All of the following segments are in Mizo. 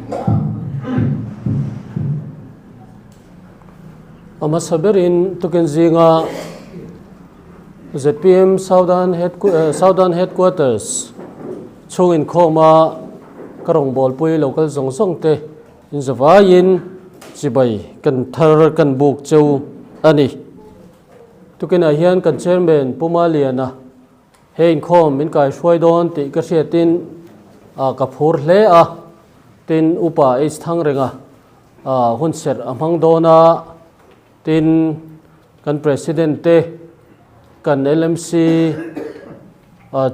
A hmasa berin tukin zinga zpm Southern Head Southern Headquarters chhung inkhawma ka rawngbawlpui local zawng zawng te inzavaiin chibai kan thar kan buk cheu a ni. Tukinah hian kan Chairman Pu Maliana He inkhawm min kaihruai dawn tih ka hriatin ka phur hle a, tin Upa H Thangrenga hunserh a hmang dawn a, tin kan President te, kan LMC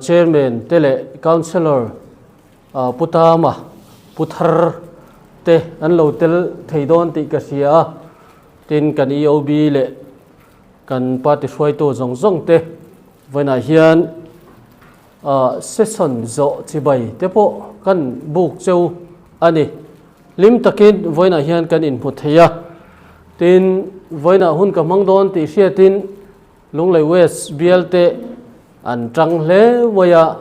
Chairman te leh Councillor Pu Tama, Pu Thar te an lo tel thei dawn tih ka hria a, tin kan EOB leh Kan party hruaitu zawng zawng te vawiinah hian session zawh chibai te pawh kan buk cheu a ni. Hlim takin vawiinah hian kan inhmu thei a, tin vawiinah hun ka hmang dawn tih hriatin Lunglei West bial te an tang hle mai a,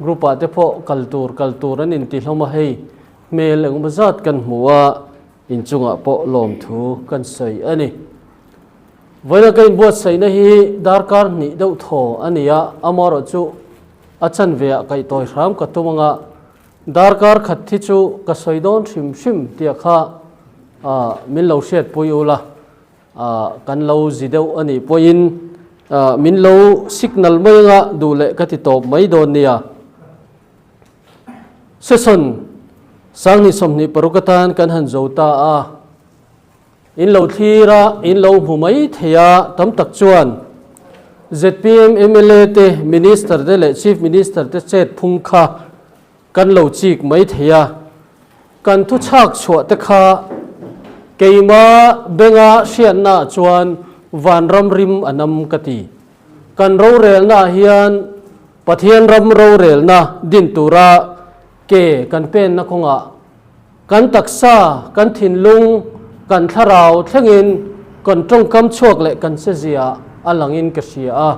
group ah te pawh kal tur kal tur an inti hlawm a, hei hmel engemaw zat kan hmu a, inchungah pawh lawmthu kan sawi a ni. Vawiina ka inbuatsaihna hi darkar hnih deuh thaw a ni a, amaherawh chu a chanve ah kaihtawi hram ka tum anga darkar khat hi chu ka sawi dawn hrim hrim tih kha min lo hriatpui ula, kan lo zi deuh a nih pawhin min lo signal mai anga duh leh ka ti tawp mai dawn nia. Session Sanghnih 26 atan kan han zo ta a. In lo thlir a, in lo hmu mai thei a, tam tak chuan zpm mla te, Minister te leh Chief Minister te chet phung kha kan lo chik mai thei a, kan thu chhak chhuah te kha keima benga hriatna ah chuan vanram rim a nam ka ti. Kan rorelna ah hian Pathian ram rorelna din tura ke kan penna kawngah Kan taksa, kan thinlung, kan thlarau thlengin kan tawngkam chhuak leh kan chezia a langin ka hria a.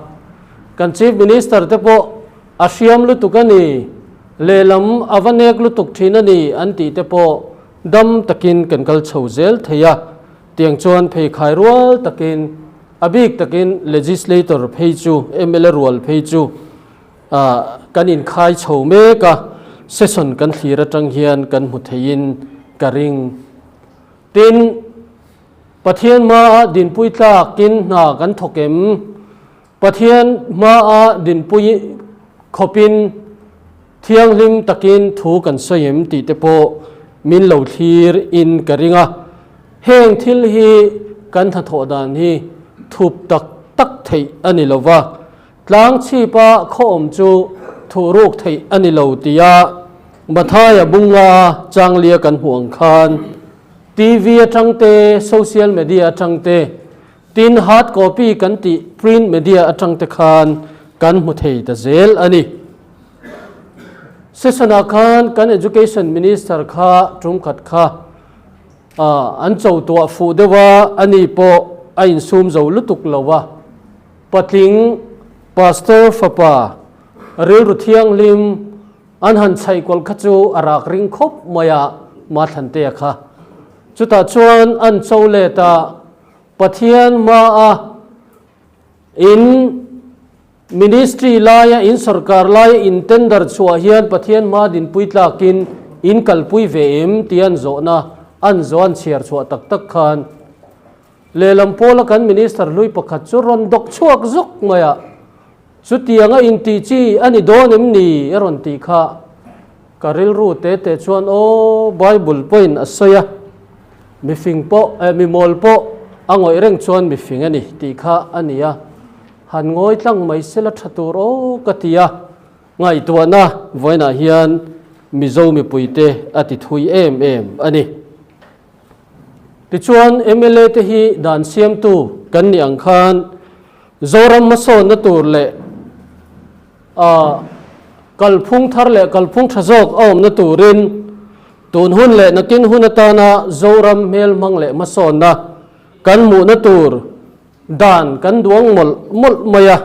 Kan Chief Minister te pawh a hriam lutuk a ni, lehlam a va nek lutuk thin a ni an tih te pawh dam takin kan kal chho zel thei a. Tiang chuan pheikhai rual takin, a bik takin Legislator phei chu, mla rual phei chu, Kan inkhai chho mek a, session kan thlir atang hian kan hmu theiin ka ring. Tin, Pathian hmaa dinpui tlakin hna kan thawk em? Pathian hmaa dinpui khawpin thianghlim takin thu kan sawi em tih te pawh min lo thlir in ka ring a. Heng thil hi kan hnathawh dan hi thup tak tak theih a ni lo va. Tlang chhipa khaw awm chu thuh ruk theih a ni lo tia Mathaia bunga changlia kan hmuh ang khan TV atang te, social media atang te, tin hard copy kan tih print media atang te khan kan hmu thei ta zel a ni. Session-ah khan kan Education Minister kha tum khat kha an cho tuah fuh deuh a, ani pawh a insum zo lutuk lo a. Patling Pastor fapa rilru thianghlim an han chhaih kual kha chu a rak ring khawp mai a, Mathlantea kha. Chutah chuan an cho let a, Pathian hmaa in ministry laia in sorkar laia in tender chhuah hian Pathian hmaa dinpui tlakin in kalpui ve em tih an zawhna an zawh an chhiar chhuah tak tak khan Lehlam pawla kan Minister hlui pakhat chu rawn dawk chhuak zuk mai a, chutianga intih chi a ni dawn em ni? a rawn tih kha. Ka rilru te te chuan aw, Bible pawhin a sawi a, mifing pawh, eh, mimawl pawh a ngawih reng chuan mifing a ni tih kha a ni a, han ngawi tlang mai sela tha tur aw ka ti a, ngaihtuahna vawiinah hian Mizo mipuite a ti thui em em a ni. Tichuan mla te hi dan siamtu kan nih ang khan Zoram hmasawnna tur leh kalphung thar leh kalphung tha zawk a awmna turin tun hun leh nakin hun atana Zoram hmel hmang leh hmasawnna kan hmuhna tur dan kan duang mawlh mawlh mai a.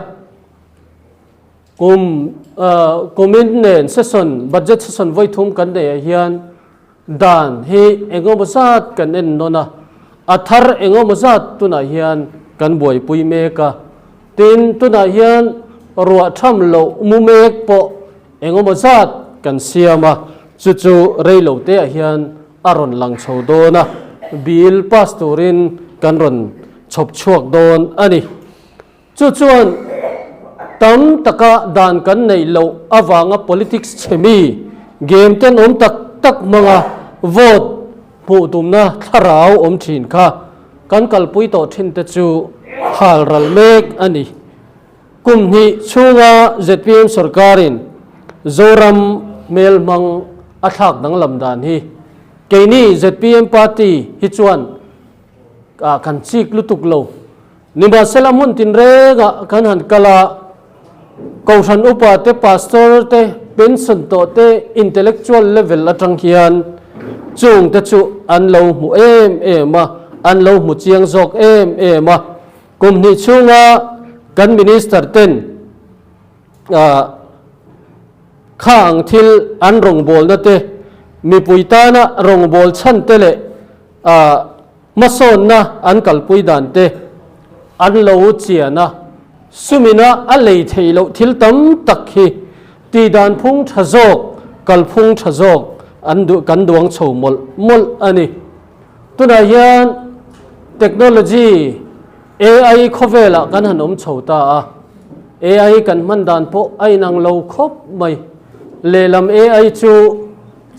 Kum kumin nen session budget session vawi thum kan neih ah hian. Dan hi engemaw zat kan en nawn a, a thar engemaw zat tunah hian kan buaipui mek a. Tin, tunah hian ruah tham loh mu mek pawh engemaw zat kan siam a, chu chu rei lo teah hian a rawn lang chho dawn a, bill pass turin kan rawn chhawp chhuak dawn a ni. Chu chuan tam taka dan kan neih loh avanga politics chhe mi game tenawm tak tak hmanga vote hmuh tumna thlarau awm thin kha kan kalpui tawh thin te chu hal ral mek a ni. Kum hnih chhunga zpm sorkarin Zoram hmel hmang a thlak danglam dan hi keini zpm party hi chuan kan chik lutuk lo. Nimahsela hmun tinrengah kan han kal a, Kohhran upa te, Pastor te, pension tawh te intellectual level atang hian chung te chu an lo hmu em em a, an lo hmu chiang zawk em em a. Kum hnih chhunga kan Minister ten kha ang thil an rawngbawlna te, mipui tana rawngbâwl chhan te leh Hmasawnna an kalpui dan te an lo chian a, sumina a lei theih loh thil tam tak hi tihdan phung tha zawk, kalphung tha zawk an duh kan duang chho mawlh mawlh a ni. Tunah hian technology, AI khawvelah kan han awm chho ta a, AI kan hman dan pawh a inang lo khawp mai. Lehlam AI chu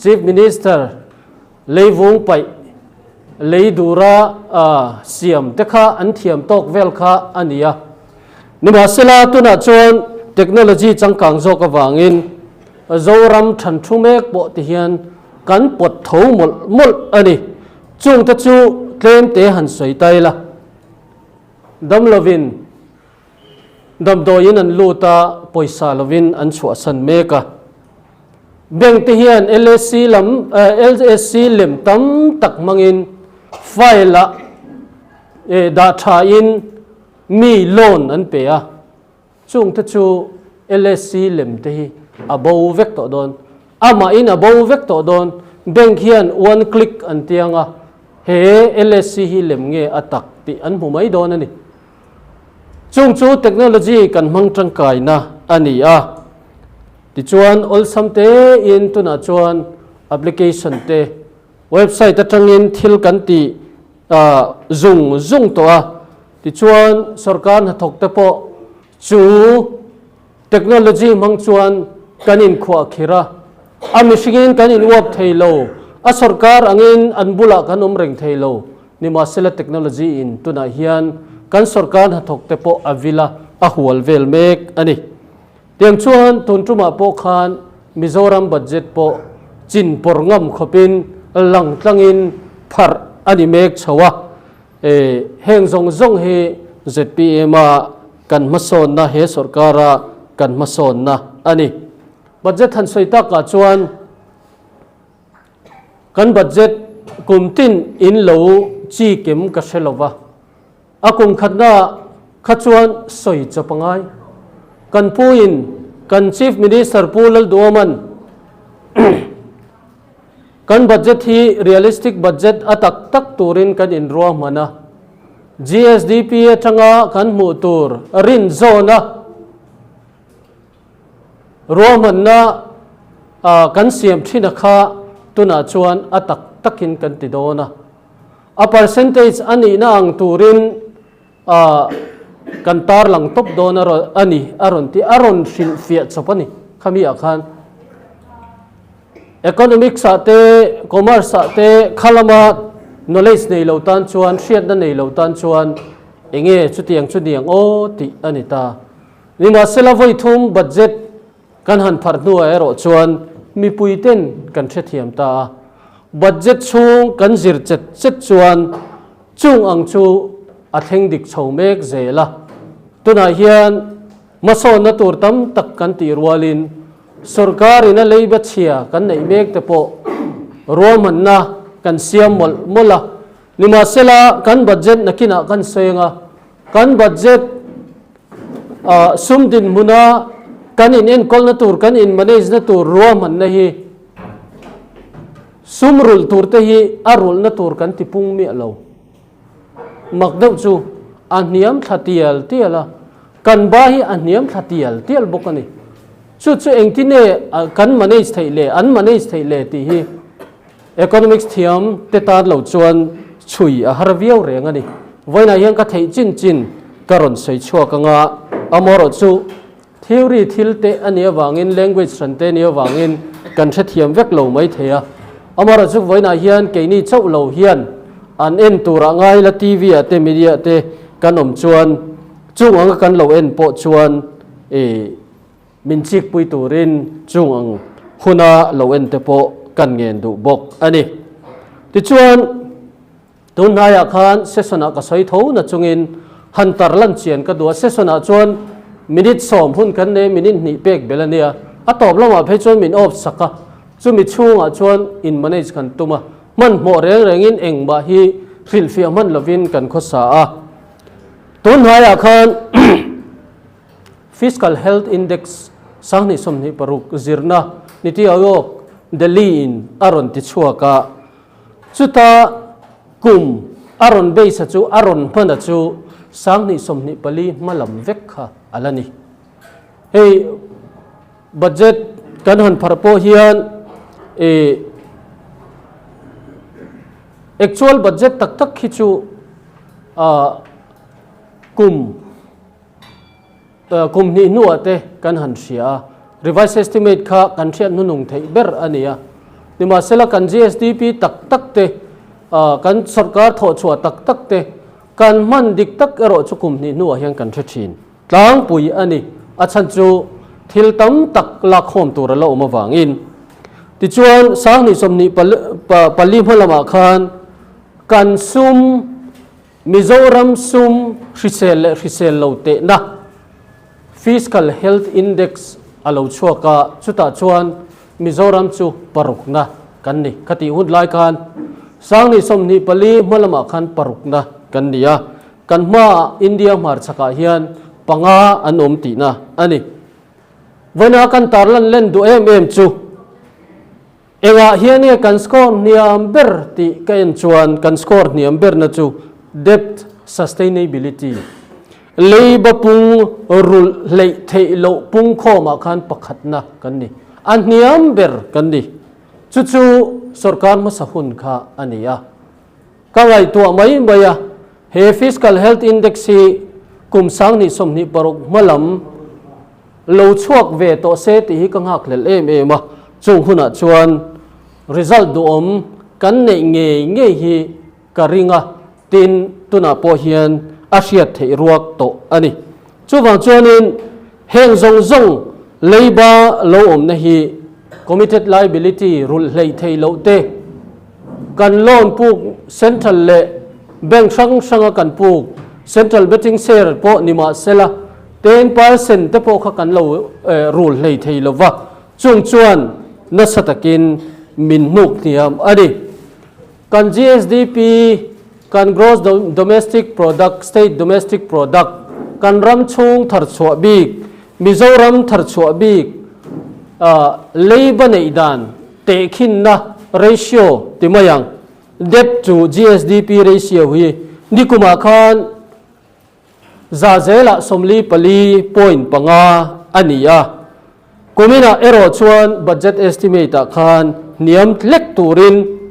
Chief Minister, Leivung paih, lei dura siam te kha an thiam tawk vel kha a ni a. Nimahsela, tunah chuan technology changkang zawk avangin Zoram than thu mek pawh ti hian kan pawt tho mawlh mawlh a ni. Chungte chu tlem te han sawi ta ila. Dam lovin damdawiin an lut a, pawisa lovin an chhuahsan mek a. Bank te hian LSC lam LSC lem tam tak hmangin file ah dah tha in mi loan an pe a, chung te chu LSC lem te hi a bo vek tawh dawn, amah in a bo vek tawh dawn, bank hian one click an tiang a, he LSC hi lem nge a tak tih an hmu mai dawn a ni. Chung chu technology kan hmang tangkaina a ni a. Tichuan awlsam tein tunah chuan application te, website atangin thil kan ti zung zung tawh a. Tichuan sorkar hnathawk te pawh chu technology hmang chuan kan inkhuah khir a. A mihringin kan inuap thei lo, a sorkar angin an bulah kan awm reng thei lo. Nimahsela technology in tunah hian kan sorkar hnathawk te pawh a vil a, a hual vel mek a ni. Tiang chuan tun tumah pawh khan Mizoram budget pawh chin pawr ngam khawpin lang tlangin pharh a ni mek chho a. E, heng zawng zawng hi zpm a kan hmasawnna, he sorkara kan hmasawnna a ni. Budget han sawi takah chuan kan budget kum tin in lo chi kem ka hre lova. A kum khatna kha chuan sawi chawp a ngai. Kan puin kan Chief Minister Pu Lalduaman kan budget hi realistic budget a tak tak turin kan inruahman a. GSDP atanga kan hmuh tur rin zawna ruahmanna kan siam thin a kha tunah chuan a tak takin kan ti dawn a. A percentage a nihna ang turin kan tarlang tawp dawn a ni a rawn ti, a rawn hrilhfiah chawp a ni khami ah khan. Economics ah te, commerce ah te kha lama knowledge nei lo tan chuan, hriatna nei lo tan chuan enge chutiang chu niang aw tih a ni ta. Nimahsela vawi thum budget Kan han pharh hnuah erawh chuan mipui ten kan hrethiam ta a, budget chhung kan zir chet chet chuan chung ang chu a thleng dik chho mek zel a. Tunah hian hmasawnna tur tam tak kan tih rualin sorkarin a leiba chhia kan neih mek te pawh ruahmanna kan siam mawlh mawlh a. Nimahsela kan budget nakinah kan sawi ang a, kan budget Sum dinhmuna kan in enkawlna tur, kan in manage na tur ruahmanna hi Sum rulh tur te hi a rulhna tur kan ti pung miah lo. Mak deuh chu a hniam thla tial tial a, kan ba hi a hniam thla tial tial bawk a ni. Chu chu engtin nge kan manage theih le, an manage theih le tih hi economics thiam te tan lo chuan chhui a har viau reng a ni. Vawiinah hian ka theih chin chin ka rawn sawi chhuak anga, amaherawhchu Theory thil te a nih avangin, language hran te a nih avangin kan hrethiam vek lo mai thei a. Amaherawhchu vawiinah hian keini chauh lo hian an en turah ngai la TV ah te media ah te kan awm chuan chung anga kan lo en pawh chuan ih min chikpui turin chung ang huna lo en te pawh kan ngen duh bawk a ni. Tichuan. Tun hnaiah khan session ah ka sawi tho na chungin han tar lan chian ka duh a, session ah chuan minute sawm hun kan nei minute hnih pek bel a nia, a tawp lamah phei chuan min off sak a, chumi chhungah chuan in manage kan tum a, hmanhmawh reng rengin engmah hi hrilhfiah hman lovin kan khawsa a. Tun hnaiah khan Fiscal Health Index 2026 zirna Niti Aayog Delhi in a rawn ti chhuak a, Chuta kum a rawn beisa chu a rawn hmana chu 2024 hma lam vek kha a la ni. Hei budget kan han pharh pawh hian ih actual budget tak tak khi chu ah kum Kum hnih hnuah te kan han hria a, revised estimate kha kan hriat hnunung theih ber a ni a. Nimahsela kan GSDP tak tak te, kan sawrkar thawhchhuah tak tak te, kan hman dik tak erawh chu kum hnih hnuah hian kan hre thin tlangpui a ni. A chhan chu thil tam tak lakkhawm tur a la awm avangin. Tichuan 2024 hma lamah khan kan sum Mizoram sum hrisel leh hrisel lo tehna, Fiscal Health Index, a lo chhuak a, chutah chuan Mizoram chu parukna kan ni. Khatih hun lai khan 2024 hma lamah khan parukna kan ni a, kan hmaah India hmarchhakah hian panga an awm tihna a ni. Vawiina kan tarlan len duh em em chu, Engah hian nge kan score hniam ber tih ka en chuan kan score hniam berna chu debt sustainability, leiba pung rulh hleih theih loh pung khawmah khan pakhatna kan ni, a hniam ber kan ni. Chu chu sorkar hmasa hun kha a ni a. Ka ngaihtuah mai mai a, he Fiscal Health Index hi kum 2026 hma lam, Lo chhuak ve tawh se tih hi ka nghakhlelh em em a, chung hunah chuan result duhawm kan neih ngei ngei hi ka ring a, tin tunah pawh hian a hriat theih ruak tawh a ni. Chuvang chuanin heng zawng zawng leiba lo awmna hi committed liability rulh hleih theih loh te, kan loan puk central leh bank hrang hranga kan puk central betting share pawh ni mahsela, 10% te pawh kha kan lo rul hlei thei lo va, chung chuan nasa takin min hnuk hniam a ni. Kan GSDP, kan Gross Domestic Product, State Domestic Product, kan ram chhung thar chhuah bik, Mizoram thar chhuah bik, leiba neih dan tehkhinna ratio ti mai ang, Debt to GSDP ratio hi nikumah khan Za zelah 44.5 a ni a, kuminah erawh chuan budget estimate ah khan hniam hlek turin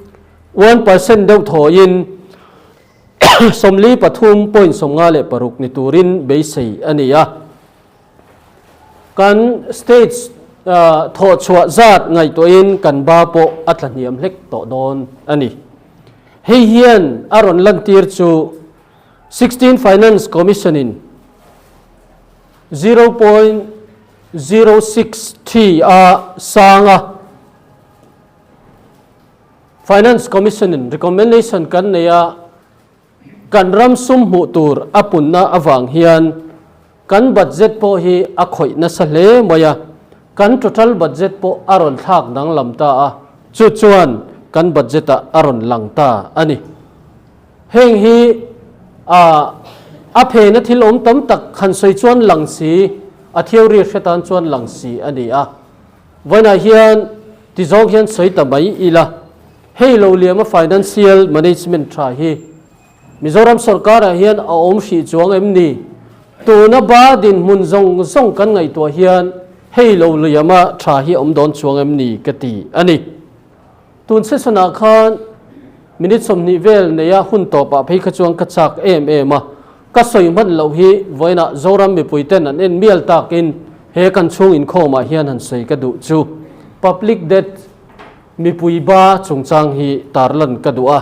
1% deuh thawiin 43.56 ni turin beisei a ni a. Kan state thawhchhuah zat ngaihtuahin kan ba pawh a tla hniam hlek tawh dawn a ni. Hei hian a rawn lantir chu 16 Finance Commission in 0.063 a sang a, Finance Commission in recommendation kan nei a, kan ram sum hmuh tur a punna avang hian kan budget pawh hi a khawih nasa hle mai a, kan total budget pawh a rawn thlak danglam ta a, chu chuan kan budget ah a rawn lang ta a ni. Heng hi a phena thil awm tam tak han sawi chuan lang si, a theory hre tan chuan lang si a ni a. Vawiinah hian ti zawng hian sawi ta mai ila. Hei lo liama financial management tha hi Mizoram sorkarah hian a awm hrih chuang em ni? Tuna ba dinhmun zawng zawng kan ngaihtuah hian hei lo liama tha hi a awm dawn chuang em ni ka ti a ni. Tun session ah khan minute 20 vel neia hun tawpah phei kha chuan ka chak em em a, ka sawi hman loh hi vawiinah Zoram mipui ten an en mial takin he kan chhung inkhawmah hian han sawi ka duh chu public debt mipui ba chungchang hi tarlan ka duh a.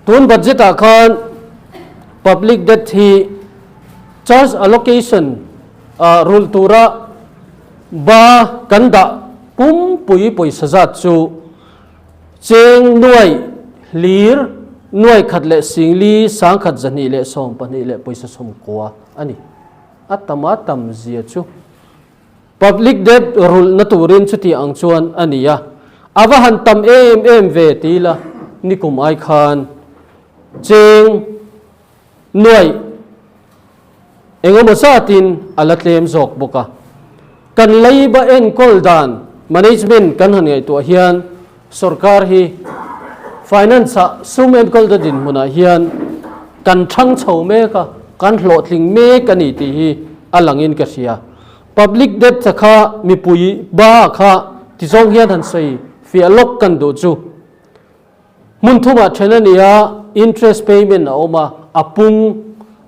Tun budget ah khan public debt hi charge allocation ah rulh tura ba kan dah pumpui pawisa zat chu cheng nuai hlir nuai khat leh singli sangkhat 212 leh pawisa 90 a ni. A tama tam zia chu Public debt rulhna turin chuti ang chuan a ni a, a va han tam em em ve ti ila nikum ai khan cheng nuaih engemaw zatin a la tlem zawk bawk a. Kan leiba enkawl dan, management, kan han ngaihtuah hian sorkar hi finance ah sum enkawlna dinhmunah hian kan thang chho mek a, kan hlawhtling mek a ni tih hi a langin ka hria. Public debt kha mipui ba kha ti zawng hian han sawi fiah lawk kan duh chu. Hmun thumah then a ni a, interest payment a awm a, a pung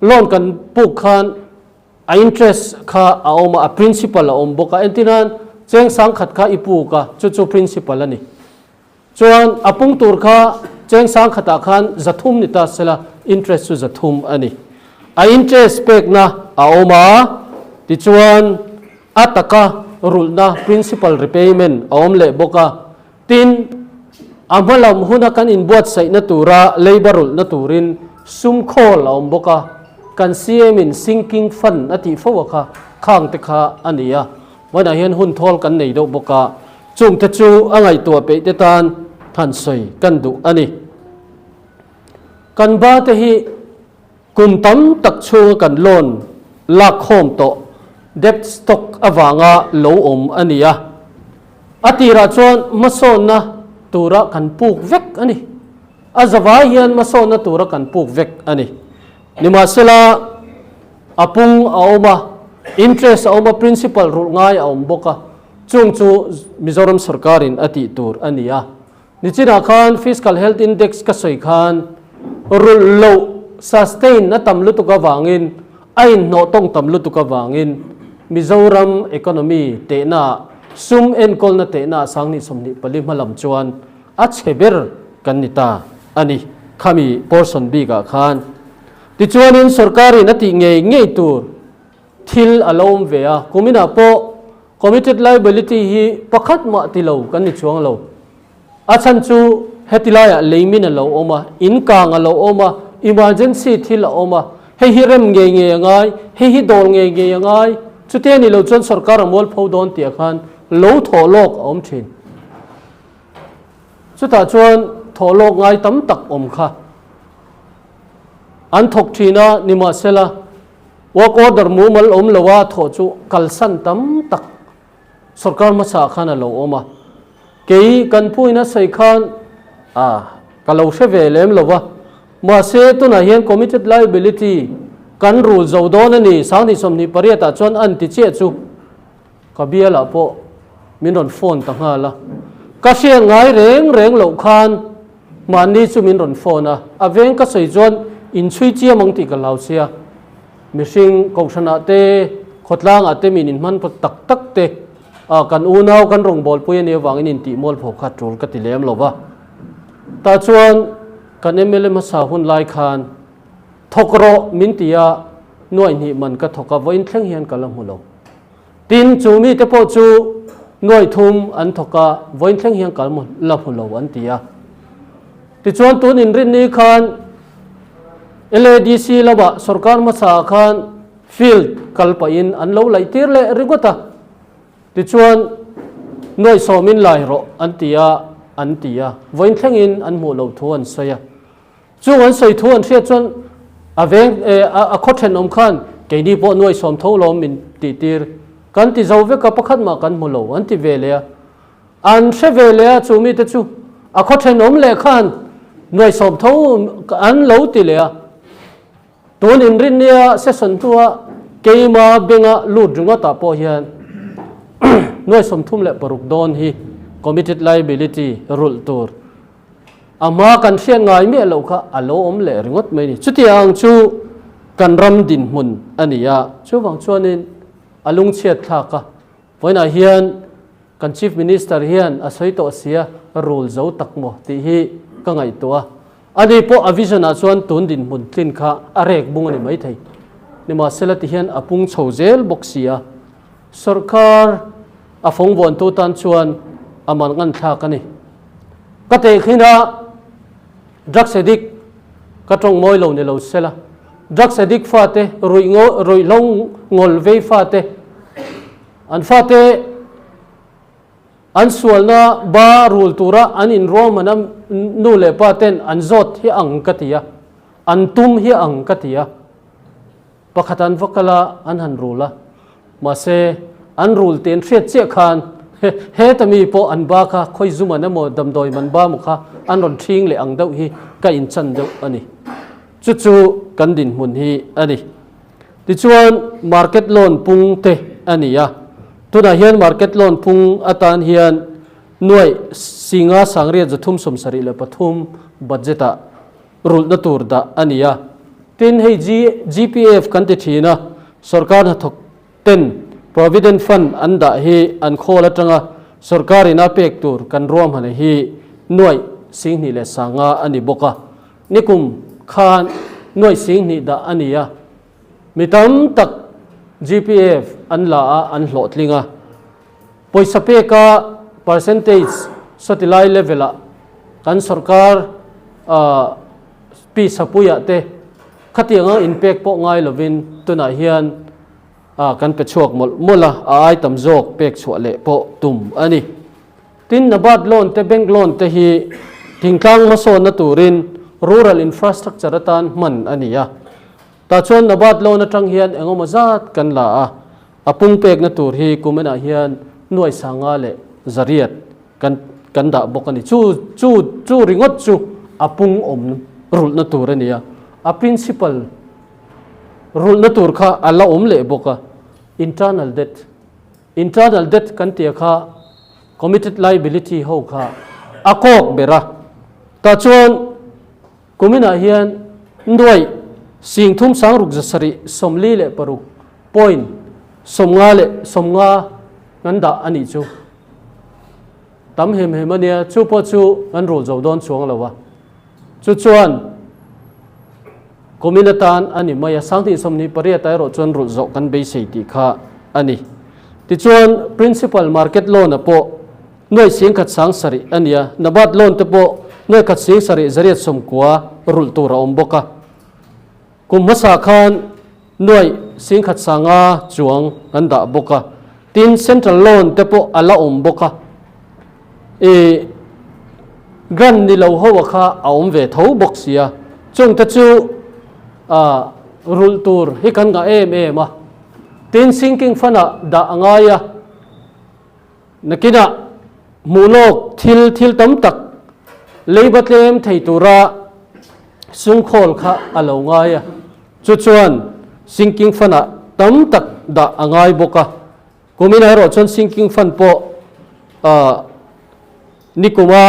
loan kan puk khan a interest kha a awm a, a principal a awm bawk a, entirnan cheng sangkhat kha i puk a, chu chu principal a ni. Chuan a pung tur kha cheng sangkhatah khan 300 ni ta sela interest chu 300 a ni. A interest pekna a awm a, tichuan a taka rulhna principal repayment a awm leh bawk a. Tin, a hma lam huna kan inbuatsaihna tura leiba rulhna turin sum khawl a awm bawk a, kan CM in sinking fund a tih fo a kha khang te kha a ni a. Hmanah hian hun thawl kan nei deuh bawk a, chungte chu a ngaihtuah peih te tan han sawi kan duh a ni. Kan ba te hi kum tam tak chhunga kan loan lak khawm tawh debt stock avanga lo awm a ni a. A tirah chuan hmasawnna tura kan puk vek a ni. A zavai hian hmasawnna tura kan puk vek a ni. Nimahsela, a pung a awm a, interest a awm a, principal rulh ngai a awm bawk a, chung chu Mizoram sorkarin a tih tur a ni a. Nichinah khan Fiscal Health Index ka sawi khan rulh loh sustain a tam lutuk avangin, a inhnawh tawng tam lutuk avangin Mizoram economy tehnaah, sum enkawlna tehnaah 2024 hmalam chuan a chhe ber kan ni ta a ni khami portion bikah khan. Tichuanin sorkarin a tih ngei ngei tur thil a lo awm ve a, kuminah pawh committed liability hi pakhat mah ti lo kan ni chuang lo. A chhan chu heti laiah leimin a lo awm a, in kang a lo awm a, emergency thil a awm a, hei hi rem ngei ngei a ngai, hei hi dawl ngei ngei a ngai, chutia ni lo chuan sorkar a mualpho dawn tih ah khan lo thawh lawk a awm thin. Chutah chuan thawh lawk ngai tam tak awm kha. An thawk thin a, nimahsela work order mumal awm lo a thawh chu kalsan tam tak sorkar hmasa khan a lo awm a. Kei kan puin a sawi khan a ka lo hre ve lem lo va, mahse tunah hian committed liability kan rul zo dawn a ni, 2028 ah chuan an ti chiah chu. Ka bialah pawh min rawn phone ta nghal a, ka hriat ngai reng reng loh khan mahni chu min rawn phone a, a veng ka sawi chuan inchhui chiam ang tih ka hlau sia, mihring kohhranah te khawtlangah te min inhman tak tak te ah kan unau kan rawngbawlpui a nih avangin intih mualpho kha tul ka ti lem lo va, tah chuan kan mla hmasa hun lai khan thawk rawh min ti a, nuaih hnih man ka thawk a, vawiin thleng hian ka la hmu lo. Tin, chu mite pawh chu nuaih thum an thawk a, vawiin thleng hian kal la hmu lo an ti a. Tichuan, tun inrinni khan LADC lamah sorkar hmasa khan field kal pahin an lo laih tir leh ringawt a. Tichuan, nuaih sawmin lai rawh an ti a, an ti a. Vawiin thlengin an hmuh loh thu an sawi a. Chung an sawi thu an hriat chuan a veng a khaw thenawm khan keini pawh nuai sawm tho lawm min tih tir kan ti zo vek a, pakhat mah kan hmu lo an ti ve leh a. An hre ve leh a chu mite chu. A khaw thenawm leh khan nuai sawm tho an lo ti leh a. Tun inrinnia session hnua keima benga lut ringawtah pawh hian nuai 36 dawn hi committed liability rulh tur a hma kan hriat ngai miah loh kha a lo awm leh ringawt mai a ni. Chutiang chu kan ram dinhmun a ni a, chuvang chuanin a lungchhiat thlak a. Vawiinah hian kan Chief Minister hian a sawi tawh sia rul zo tak maw tih hi ka ngaihtuah a. Ani pawh a vision ah chuan tun dinhmun tlin kha a rek bung a ni maithei. Nimahsela ti hian a pung chho zel bawk si a. Sawrkar a fawng vuantu tan chuan a man nganthlak a ni. Ka tehkhin a drugs addict ka tawng mawi lo ni lo sela. Drugs addict fate, ruih ruihhlo ngawl vei fate, an fate an sualna ba rul tura an inruahman a nu leh pa ten an zawt hi ang ka ti a, an tum hi ang ka ti a. Pakhat an va kal a, an han rul a. Mahse, an rul tih an hriat chiah khan heta mi pawh an ba kha khawi zum an emaw damdawi man ba maw kha an rawn ṭhing leh ang deuh hi ka inchan deuh a ni. Chu chu kan dinhmun hi a ni. Tichuan, market loan pung te a ni a. Tunah hian market loan pung atan hian nuaih singa sangriat 373 budget-ah rulhna tur dah a ni a. Tin, hei GPF kan ti thin a, sorkar hnathawk ten Provident Fund an dah hi an khawl atanga sorkar ina pek tur kan ruahmana hi nuaih 20,000 a ni bawk a. Nikum khan nuaih 20,000 dah a ni a. Mi tam tak GPF an la a, an hlawhtling a. Pawisa peka percentage sawtilai level ah kan sorkar pi Sapuia te khatianga inpek pawh ngai lovin tunah hian kan pe chhuak mawlh mawlh a, a ai tam zawk pek chhuah leh pawh tum a ni. Tin, NABARD loan te bank loan te hi thingtlang hmasawnna turin rural infrastructure atan hman a ni a. Tah chuan NABARD loan atang hian engemaw zat kan la a, A pung pekna tur hi kum enah hian nuai sanga leh zariat kan kan dah bawk a ni. Chu chu chu ringawt chu a pung awm rulhna tur a ni a. A principal rulhna tur kha a la awm leh bawk a. Internal debt, internal debt kan tia kha committed liability ho kha a kawk ber a. Tah chuan Kuminah hian nuaih 36 746 point 50 90 kan dah a nih chu. Tam hem hem a nia, chu pawh chu kan rul zo dawn chuang lo a. Chu chuan kumin atan a ni mai a, 2028 ah erawh chuan rulh zawh kan beisei tih kha a ni. Tichuan Principal Market Loan-ah pawh Nuaih 10,000 7 a nia, NABARD loan te pawh nuaih khat 7 890 rulh tur a awm bawk a. Kum hmasa khan nuaih 10,000 5 chuang an dah bawk a. Tin, central loan te pawh a la awm bawk a. I grant ni lo ho a kha a awm ve tho bawk si a. Chung te chu rulh tur hi kan ngah em em a. Tin, sinking fund ah dah a ngai a. Nakinah hmuh lawk thil thil tam tak leiba tlem thei tura sungkhawl kha a lo ngai a, chu chuan sinking fund-ah tam tak dah a ngai bawk a. Kuminah erawh chuan sinking fund pawh nikuma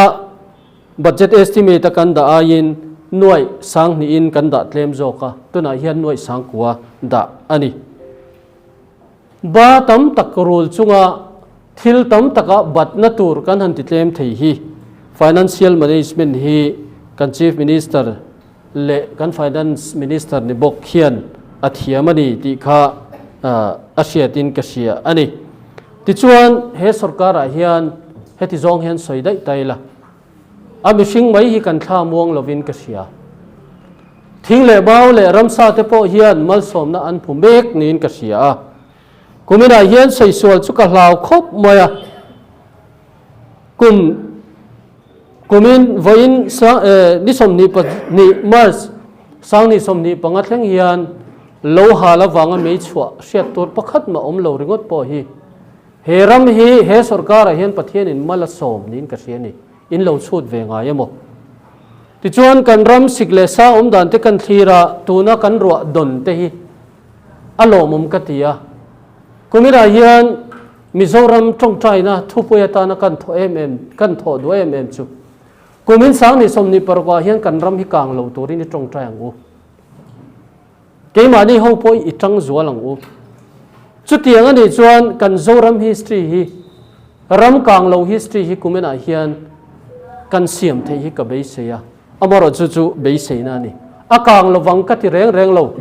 budget estimate a kan dah aiin nuaih 2000-in kan dah tlem zawk a, tunah hian nuaih 90,000 dah a ni. Ba tam tak rul chunga thil tam taka batna tur kan han ti tlem thei hi Financial Management hi kan Chief Minister leh kan Finance Minister ni bawk hian a thiam a ni tih kha a hriatin ka hria a ni. Tichuan he sorkarah hian heti zawng hian sawi daih ta ila. A mihring mai hi kan thla muang lovin ka hria. Thing leh bau leh ramsa te pawh hian malsawmna an hmu mek niin ka hria a. Kuminah hian saisual chu ka hlau khawp mai a. Kum kumin vawiin ni 22 March 2025 thleng hian lo hal avanga mei chhuah hriat tur pakhat mah awm lo ringawt pawh hi he ram hi he sorkarah hian Pathianin mal a sawm niin ka hria a ni. in lo chhut ve ngai emaw? Tichuan kan ram sik leh sa awm dan te kan thlir a, tuna kan ruah dawn te hi a lawmawm ka ti a. Kuminah hian Mizoram tawngtaina thupui atana kan thawh em em, kan thawh duh em em chu kumin 2026 ah hian kan ram hi kang lo turin i tawngtai ang u. Keimahni ho pawh i tang zual ang u. Chutiang a nih chuan kan Zoram history hi, ram kang lo history hi kuminah hian kan siam theih hi ka beisei a. Amaherawhchu chu beiseina a ni. A kang lovang ka ti reng reng lo.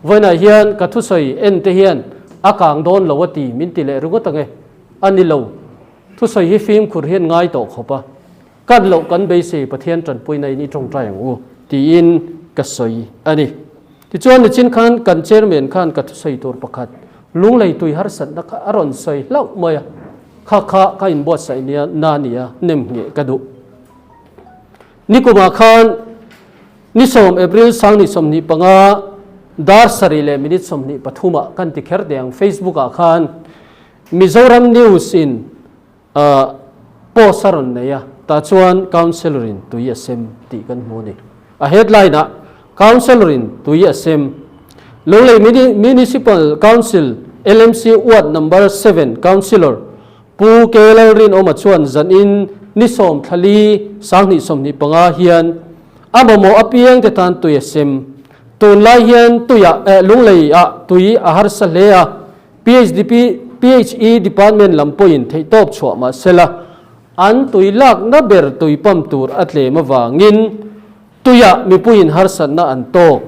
Vawiinah hian ka thusawi en te hian a kang dawn lo a ti min ti leh ringawt ang e. A ni lo. Thusawi hi fimkhur hian ngai tawh khawp a. Kan loh kan beisei Pathian tanpuina in i tawngtai ang u tiin ka sawi a ni. Tichuan nichin khan kan chairman khan ka thusawi tur pakhat lunglei tui harsatna kha a rawn sawi hlauh mai a, kha kha ka inbuatsaih nia na nia nem ngheh ka duh. Nikumah khan ni sawm April 2025 dar sarih leh minute 23 ah kan ti kher teh ang Facebook ah khan Mizoram News in Post a rawn nei a, tah chuan Councillor in tui a sem tih kan hmu a ni. A headline ah Councillor in tui a sem. Lunglei Municipal Council, LMC, Ward Number 7 Councillor Pu K Lalrinawma chuan zanin ni sawm thlali 2025 hian a mamawh apiang te tan tui a sem. Tunlai hian tuiah Lunglei ah tui a harsa hle a, PHDP, PHE Department lam pawhin theihtawp chhuah mah sela, an tui lakna ber tui pump tur a tlem avangin tuiah mipuiin harsatna an tawk.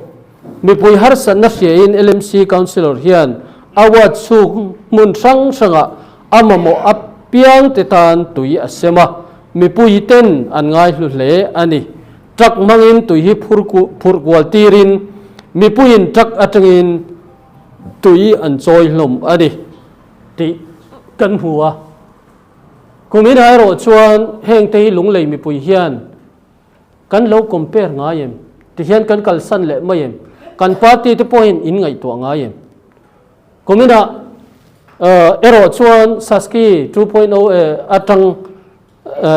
Mipui harsatna hriain LMC Councillor hian a ward chhung hmun hrang hrangah a mamawh apiangte tan tui a sem a, mipui ten an ngaihlu hle a ni. Truck hmangin tui hi phurh kual tirin mipuiin truck atangin tui an chawi hlawm a ni tih kan hmu a. Kum inah erawh chuan hengte hi lunglei mipui hian kan lo compare ngai em? Tihian kan kalsan leh mai em? Kan party te pawhin in ngaihtuah ngai em? Kum inah erawh chuan Saski 2.0 atang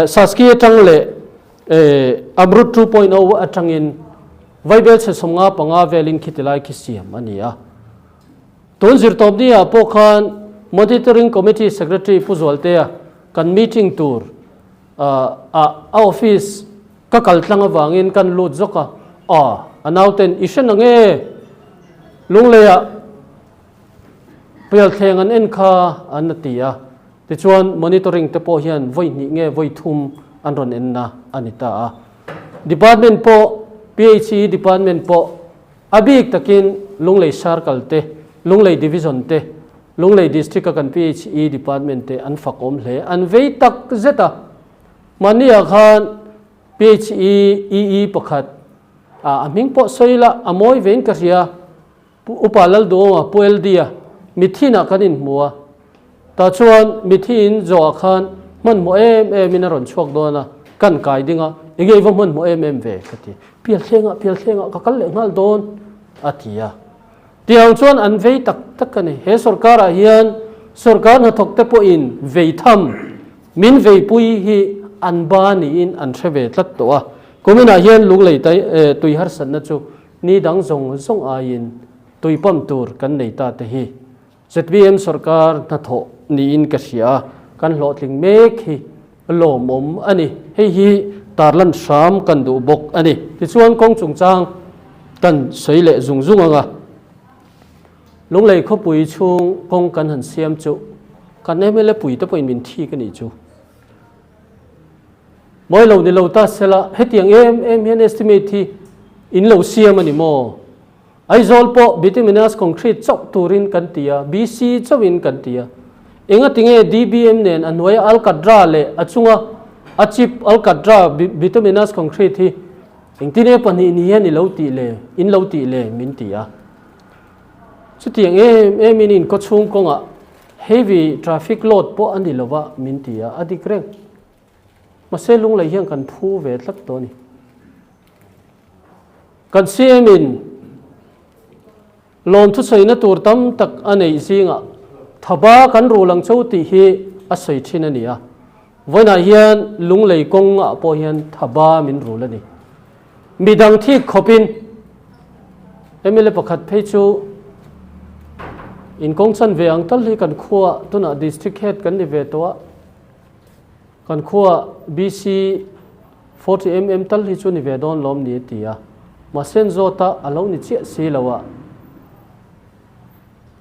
Saski atang leh Amrut 2.0 atangin Vaibel chhe 55 velin khiti lai khi siam a ni a. Tun zirtawp ni ah pawh khan Monitoring Committee Secretary Pu Zualtea kan meeting tur ah a office ka kal tlang avangin kan lut zawk a, a nauten i hre na nge Lunglei ah Pialthleng an en kha an a ti a. Tichuan monitoring te pawh hian vawi hnih nge vawi thum an rawn enna a ni ta a. Department pawh, PHE department pawh a bik takin Lunglei Circle te, Lunglei Division te, Lunglei District a kan PHE department te an fak awm hle. An vei tak zet a. Mahni-ah khan PHE EE pakhat a hming pawh sawi ila a mawi vein ka hria. Pu Upa Lalduhawma, Pu LD-a mithinah kan inhmu a, tah chuan mithi in zawhah khan hmanhmawh em em in a rawn chhuak dawn a, kan kai ding a, enge i va hmanhmawh em em ve? ka ti. Pialthlengah, pialthlengah ka kal leh nghal dawn, a ti a. Tiang chuan an vei tak tak a ni. He sorkarah hian sorkar hnathawk te pawhin vei tham, min veipui hi an ba niin an hre ve tlat tawh a. Kuminah hian lunglei tui harsatna chu Ni dang zawng zawng aiin tui pump tur kan nei ta te hi zpm sorkar hnathawh niin ka hria a, kan hlawhtling mek hi lawmawm a ni. Hei hi tarlan hram kan duh bawk a ni. Tichuan kawng chungchang kan sawi leh zung zung ang a, Lunglei khawpui chhung kawng kan han siam chu kan mla pui te pawhin min thik a nih chu. Mawi lo ni lo ta sela, hetiang em em hian estimate hi in lo siam a ni maw? Aizawl pawh bituminous concrete chauh turin kan ti a, BC chauhin kan ti a. Engatinge DBM nen a hnuaia alkadra leh a chunga a chip alkadra bituminous concrete hi engtin e pahnih ni hian i lo tih le, in lo tih le min ti a. Chutiang em emin in kawchhung kawngah Heavy traffic load pawh a ni lova min ti a, a dik reng. Mahse lunglei hian kan phu ve tlat tawh a ni. Kan CM in lawm thusawiina tur tam tak a neih zingah thaba kan rul ang cho tih hi a sawi thin a ni a. Vawiinah hian lunglei kawngah pawh hian thaba min rul a ni. Midang thik khawpin mla pakhat phei chu inkawng chan ve ang tal hi kan khuaah tunah district head kan ni ve tawh a, kan khuaah BC 40 mm tal hi chu ni ve dawn lawm ni a ti a, mahse an zawt a, a lo ni chiah si lo a.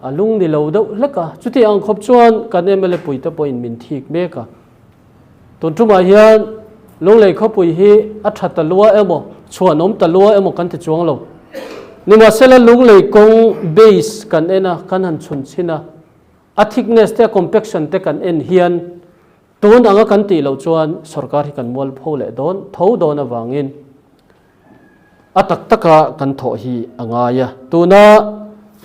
A lung ni lo deuh hlek a, chuti ang khawp chuan kan mla puite pawhin min thik mek a. Tun tumah hian Lunglei khawpui hi a tha ta lua emaw, chhuanawm ta lua emaw kan ti chuang lo. Nimahsela Lunglei kawng base kan en a, kan han chhun chhin a, a thickness te a compaction te kan en hian tun anga kan tih loh chuan sorkar hi kan mualpho leh dawn tho dawn avangin A tak taka kan thawh hi a ngai a. Tuna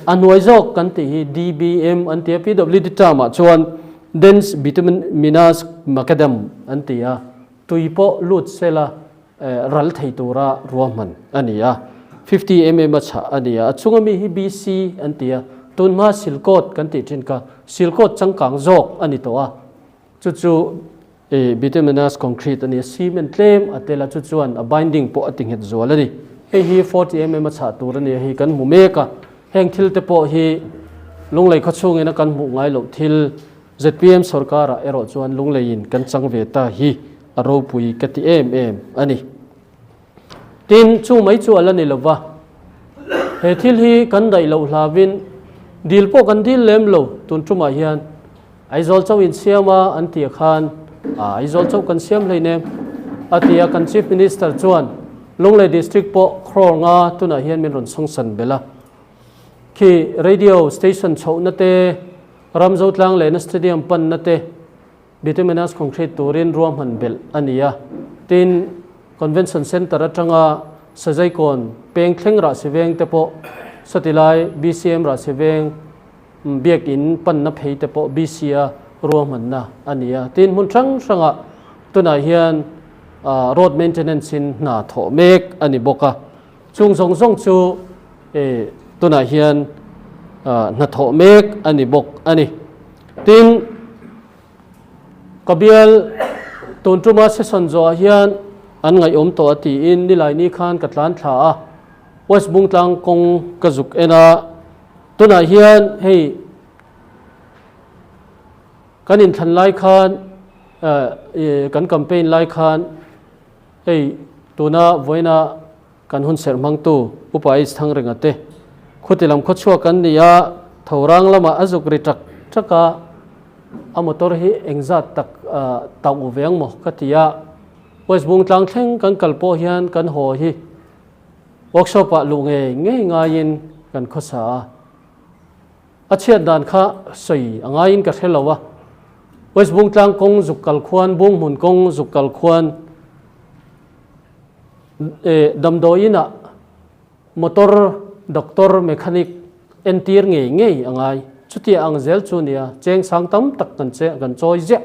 a hnuai zawk kan tih hi DBM an ti a, PWD term ah chuan Dense Bituminous Macadam an ti a, tui pawh lut sela ral thei tura ruahman a ni a, 50 mm a chhah a ni a, a chunga mi hi BC an ti a, tunhma silcoat kan tih thin kha silcoat changkang zawk a ni tawh a, chu chu I bituminous concrete a ni a, cement tlem a tel a, chu chuan a binding pawh a ti nghet zual a ni. Hei hi 40 mm a chhah tur a ni a, hei kan hmu mek a, heng thil te pawh hi Lunglei khawchhungin a kan hmuh ngai loh thil zpm sorkarah erawh chuan Lungleiin kan chang ve ta hi a ropui ka ti em em a ni. Tin, chu mai chu a la ni lo va, he thil hi kan daih loh hlauin dil pawh kan dil lem lo tun tumah hian Aizawl chauh in siam a an ti khan Aizawl chauh kan siam hleinem a ti a, kan Chief Minister chuan Lunglei District pawh crore nga tunah hian min rawn sawngsan belh a, khi radio station chhohna te, Ramzotlang lehna stadium panna te bituminous concrete turin ruahman belh a ni a, tin Convention Centre atanga Sazaikawn peng thleng Rahsiveng te pawh sawtilai BCM Rahsiveng Biakin panna phei te pawh BC a ruahmanna a ni a, tin hmun hrang hrangah tunah hian road maintenance in hna thawh mek a ni bawk a, chung zawng zawng chu tunah hian hna thawh mek a ni bawk a ni. Tin, ka bial tun tuma session zawhah hian an ngaihawm tawh a tiin Nilaini khan ka tlan thla a, West Bungtlang kawng ka zuk en a, Tunah hian hei kan inthlan lai khan kan campaign lai khan hei tuna vawiina kan hun serh hmangtu Upa H Thangrenga te khuti lam khawchhuak kan ni a, Thorang lamah a zuk ri tak tak a, a motor hi engzat tak tauh ve ang maw ka ti a, West Bungtlang thleng kan kal pawh hian kan haw hi Workshop ah luh ngei ngei ngaiin kan khawsa a, a chhiat dan kha sawi a ngaiin ka hre lo a, West Bungtlang kawng zuk kal khuan, Bunghmun kawng zuk kal khuan eh damdawiin ah motor doctor mechanic entir ngei ngei a ngai, chutia ang zel chu nia cheng sang tam tak kan che kan chawi ziah.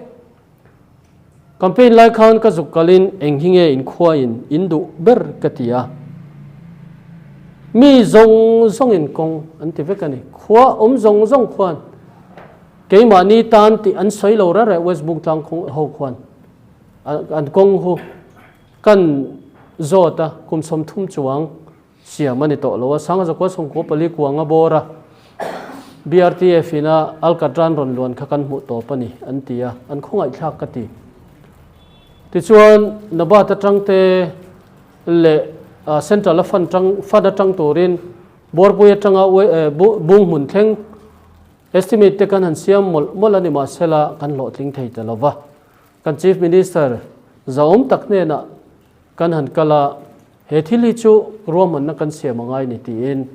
Campaign lai khan ka zuk kalin eng hi nge inkhuain in duh ber ka ti a, mi zawng zawngin kawng an ti vek a ni. Khua awm zawng zawng khuan keimahni tan tih an sawi lo reh reh West Bungtlang ho khuan an kawng hu kan zawt a, kum 30 chuang Siam a ni tawh lo a, Sangzakua Sawngkua pali kuanga bawr a BRTF in a Alcatran rawn luan kha kan hmuh tawp a ni an ti a, an khawngaihthlak ka ti. Tichuan Nabat atang te leh Central a fund tang fund atang turin Buarpui atanga Bunghmun thleng estimate te kan han siam mawlh mawlh a ni mahsela kan hlawhtling thei ta lo va. Kan Chief Minister zahawm tak hnenah Kan han kal a, he thil hi chu ruahmanna kan siam a ngai ni tiin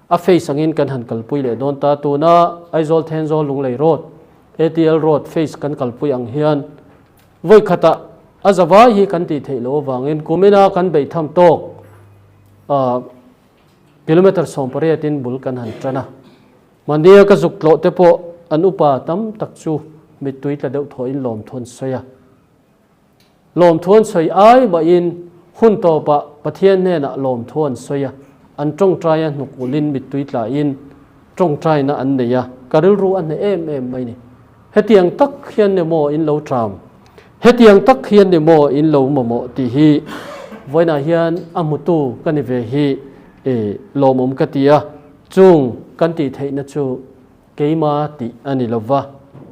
a face angin kan han kalpui leh dawn ta. Tuna Aizawl Thenzawl Lunglei Road, ATL Road face kan kalpui ang hian vawi khatah a zavai hi kan tih theih loh avangin kumina kan beih tham tawk kilometre 18 in bul kan han tan a. Mahnia ka zuk tlawh te pawh an upa tam tak chu mittui tla deuh thawhin lawmthu an sawi a. Lawmthu an sawi ai mahin hun tawpah Pathian hnenah lawmthu an sawi a, an tawngtai a hnuk ulhin mittui tlain tawngtaina an nei a, ka rilru a hneh em em mai ni. Hetiang tak hian nge maw in lo ṭam? Hetiang tak hian ni maw in lo mamawh tih hi vawiinah hian a hmutu ka ni ve hi e lawmawm ka ti a, chung kan tih theihna chu keima tih a ni lo va.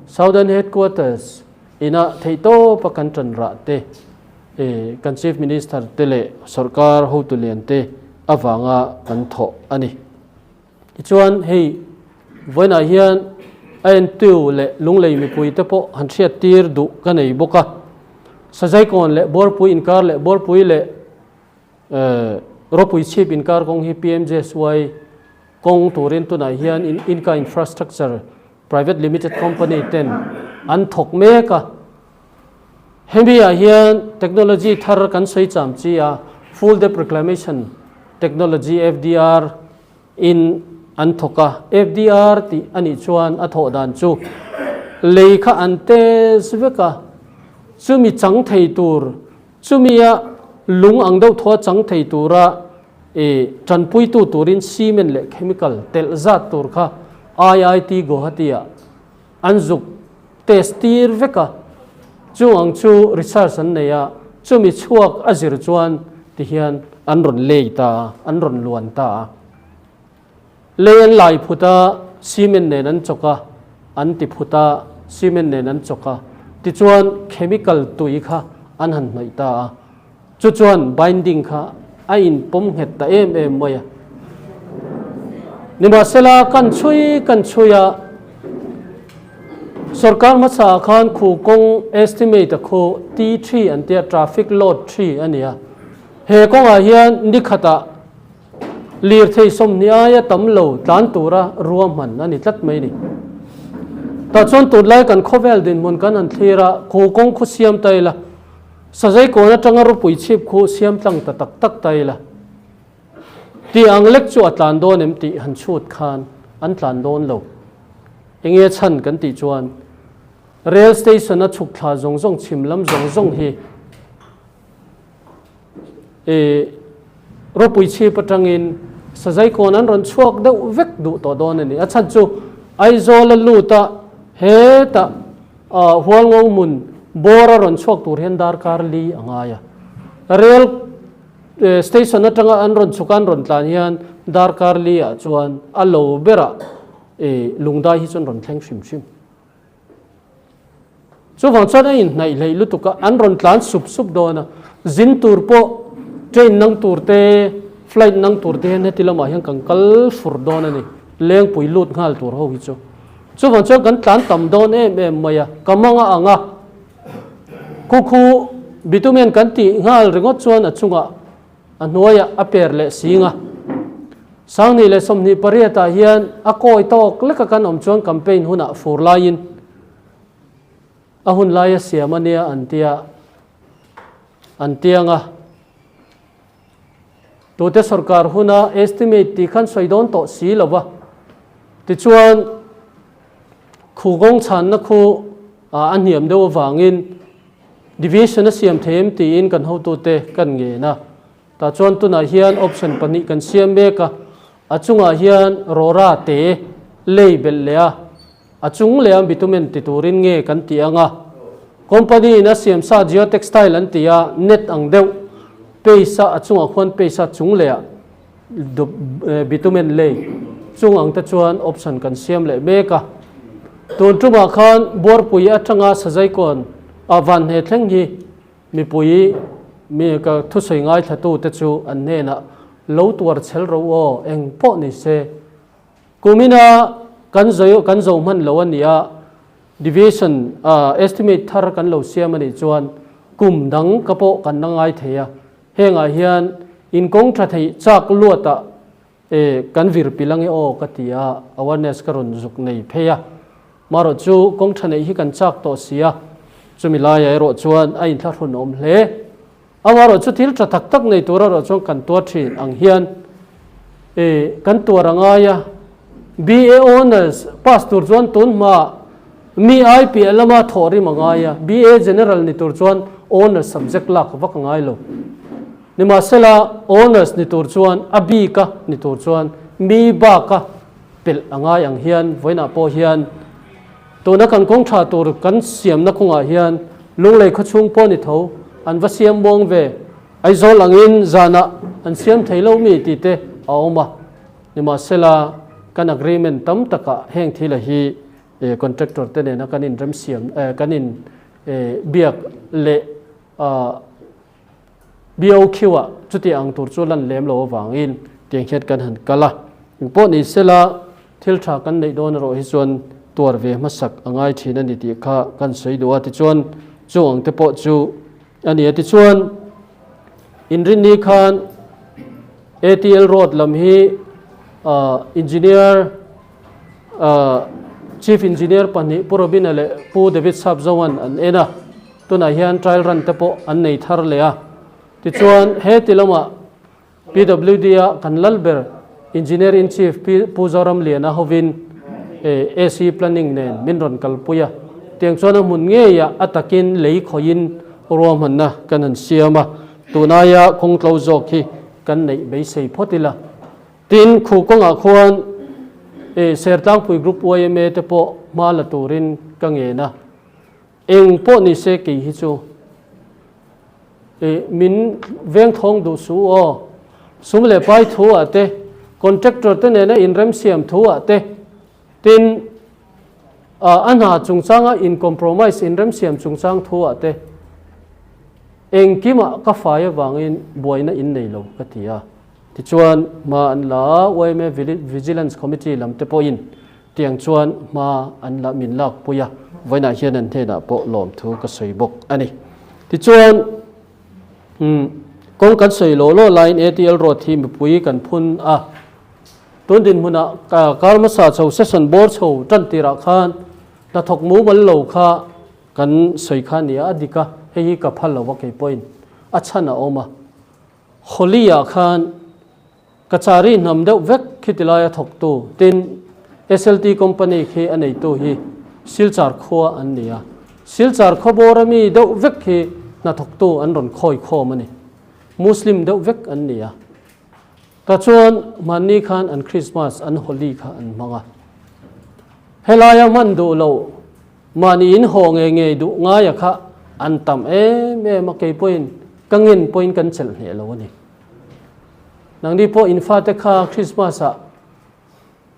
Southern Headquarters inah theihtawpa kan tan rah te, e kan Chief Minister te leh sawrkar hotu lian te avanga kan thawh a ni. Tichuan hei vawiinah hian a entu leh lunglei mipui te pawh han hriat tir duh ka nei bawk a. Sazaikawn leh Buarpui inkar leh Buarpui leh Ropui chhip inkar kawng hi PMJSY kawng turin tunah hian Inka Infrastructure Private Limited Company ten an thawk mek a. Hemi ah hian technology thar kan sawi cham chi a, Full Depth Reclamation Technology, FDR, in an thawk a. FDR tih a nih chuan a thawh dan chu lei kha an test vek a, chumi chang thei tur, chumi a lung ang deuh thaw a chang thei tura ih tanpuitu turin cement leh chemical telh zat tur kha IIT Guwahati ah An zuk test tir vek a, chung ang chu research an nei a, chumi chhuak a zir chuan ti hian an rawn lei ta a, an rawn luan ta a. Lei an lai phut a, cement nen an chawk a, an ti phut a, cement nen an chawk a, tichuan chemical tui kha an han hnawih ta a, chu chuan binding kha a inpawm nghet ta em em mai a. Nimahsela kan chhui kan chhui a, sorkar hmasa ah khan khu kawng estimate a khu T3 an tia traffic load 3 a ni a, he kawngah hian ni khatah lirthei 20 aia tam lo tlan tura ruahman a ni tlat mai a ni. Tah chuan tunlai kan khawvel dinhmun kan han thlir a, khu kawng khu siam ta ila, Sazaikawn atanga ropui chhip khu siam tlang ta tak tak ta ila, tih ang lek chu a tlan dawn em tih han chhut khan an tlan dawn lo. Enge chhan kan tih chuan Rail station a chhuk thla zawng zawng chhim lam zawng zawng hi i ropui chhip atangin Sazaikawn an rawn chhuak deuh vek duh tawh dawn a ni. A chhan chu Aizawl a lut a hetah Hualngo hmun bawr a rawn chhuak tur hian darkar li a ngai a. Rail station atanga an rawn chhuk a an rawn tlan hian darkar li ah chuan a lo berah lungdai hi chuan rawn thleng hrim hrim. Chuvang chuan a inhnaih hleih lutuk a, an rawn tlan sup sup dawn a. Zin tur pawh train nang tur te, flight nang tur te hian heti lamah hian kan kal fur dawn a ni. Lengpui lut nghal tur ho hi chu. Chuvang chuan kan tlan tam dawn em em mai a, ka mang a ang a. Khu khu bitumen kan tih nghal ringawt chuan a chungah a hnuaiah a per leh sing a. 2028 ah hian a kawi tawk leka kan awm chuan campaign hunah fur laiin a hun laia siam a nia an tia an tiang a. Tute sorkar huna estimate tih khan sawi dawn tawh si lo va, tichuan khu kawng chhanna khu a hniam deuh avangin deviation a siam thei em tiin kan hotute kan ngen a. Tah chuan tunah hian option pahnih kan siam mek a, a chungah hian rawra te lei belh leh a, A chung leh a bitumen ti turin nge kan ti ang a, company in a siam sa geotextile an ti a, net ang deuh paste a a chungah khuan paste a chung leh ah bitumen lei chung ang te chuan option kan siam leh mek a. Tun tumah khan Buarpui atanga Sazaikawn ah Vanhne thleng hi mipui mi ka thusawi ngaithla te chu an hnenah lo tuar chhel ro aw eng pawh ni se. Kumina kan zo kan zo hman lo a ni a, deviation estimate thar kan lo siam a nih chuan kum dang ka pawh kan la ngai thei a, hengah hian inkawng tha theih chak luatah kan vir pilh ange aw ka ti a, awareness ka rawn zuk nei phei a. Marawh chu kawng tha neih hi kan chak tawh si a, chumi laiah erawh chuan a inthlahrun awm hle. Amaherawh chu thil tha tak tak nei tur erawh chuan kan tuar thin ang hian e kan tuar a ngai a. BA Honours pass tur chuan tun hma mi ai piah lama thawh rim a ngai a, BA General ni tur chuan Honours subject lak vak a ngai lo. Nimahsela Honours ni tur chuan a bika ni tur chuan mi baka pelh a ngai ang hian vawiinah pawh hian tuna kan kawng tha tur kan siamna kawngah hian. Lunglei khawchhung pawh ni tho, an va siam muang ve. Aizawl angin zanah an siam thei lo mi tih te a awm a. Nimahsela, kan agreement tam takah heng thil a hi contractor te nena kan inremsiam, kan in biak leh BOQ ah chuti ang tur chu lan lem lo avangin tiang hian kan han kal a. Engpawh ni sela thil tha kan neih dawn erawh hi chuan tuar ve hmasak a ngai thin a ni tih kha kan sawi duh a. Tichuan chung ang te pawh chu a ni a. Tichuan inrinni khan ATL road lam hi engineer Chief Engineer pahnih Pu Robina leh Pu David Sapzoan an en a. Tunah hian trial run te pawh an nei thar leh a. Tichuan, he ti lamah PWD-a kan lal ber Engineer in Chief Pi Pu Zoramliana hovin AC planning nen min rawn kalpui a. Tiang chuan a hmun ngeiah a takin lei khawihin ruahmanna kan han siam a. Tunaia kawng tlo zawk hi kan neih beisei phawt ila. Tin, khu kawngah khuan Sertlangpui Group yma te pawh hma la turin ka ngen a. Eng pawh ni se kei hi chu i min veng thawng duh suh aw. Sum leh pai thu ah te, contractor te nena inremsiam thu ah te, tin a hna chungchanga in compromise inremsiam chungchang thu ah te engkimah ka fai avangin buaina in nei lo ka ti a. Tichuan hma an la a, yma Vigilance Committee lam te pawhin Tiang chuan hma an la min lak pui a, vawiinah hian an hnenah pawh lawmthu ka sawi bawk a ni. Tichuan, umm, kawng kan sawi law law laiin ATL Road hi mipui kan phun a, tun dinhmunah kar hmasa chho session bawr chho tan tirah khan hnathawk mumal lo kha kan sawi kha a ni a, a dik a, hei hi ka phal lo va kei pawhin a chhan a awm a. Holi-ah khan Kachari hnam deuh vek khi ti laia thawktu tin SLT company khi a neitu hi Silchar khua an ni a. Silchar khaw bawra mi deuh vek khi hnathawktu an rawn khawi khawm a ni. Muslim deuh vek an ni a. Tah chuan hmanni khan an Christmas an Holi kha an hmang a. Helaia hman duh loh mahni in haw ngei ngei duh ngaia kha an tam em em a keipawhin ka ngen pawhin kan chelh hneh lo a ni. Nangni pawh in fate kha Christmas ah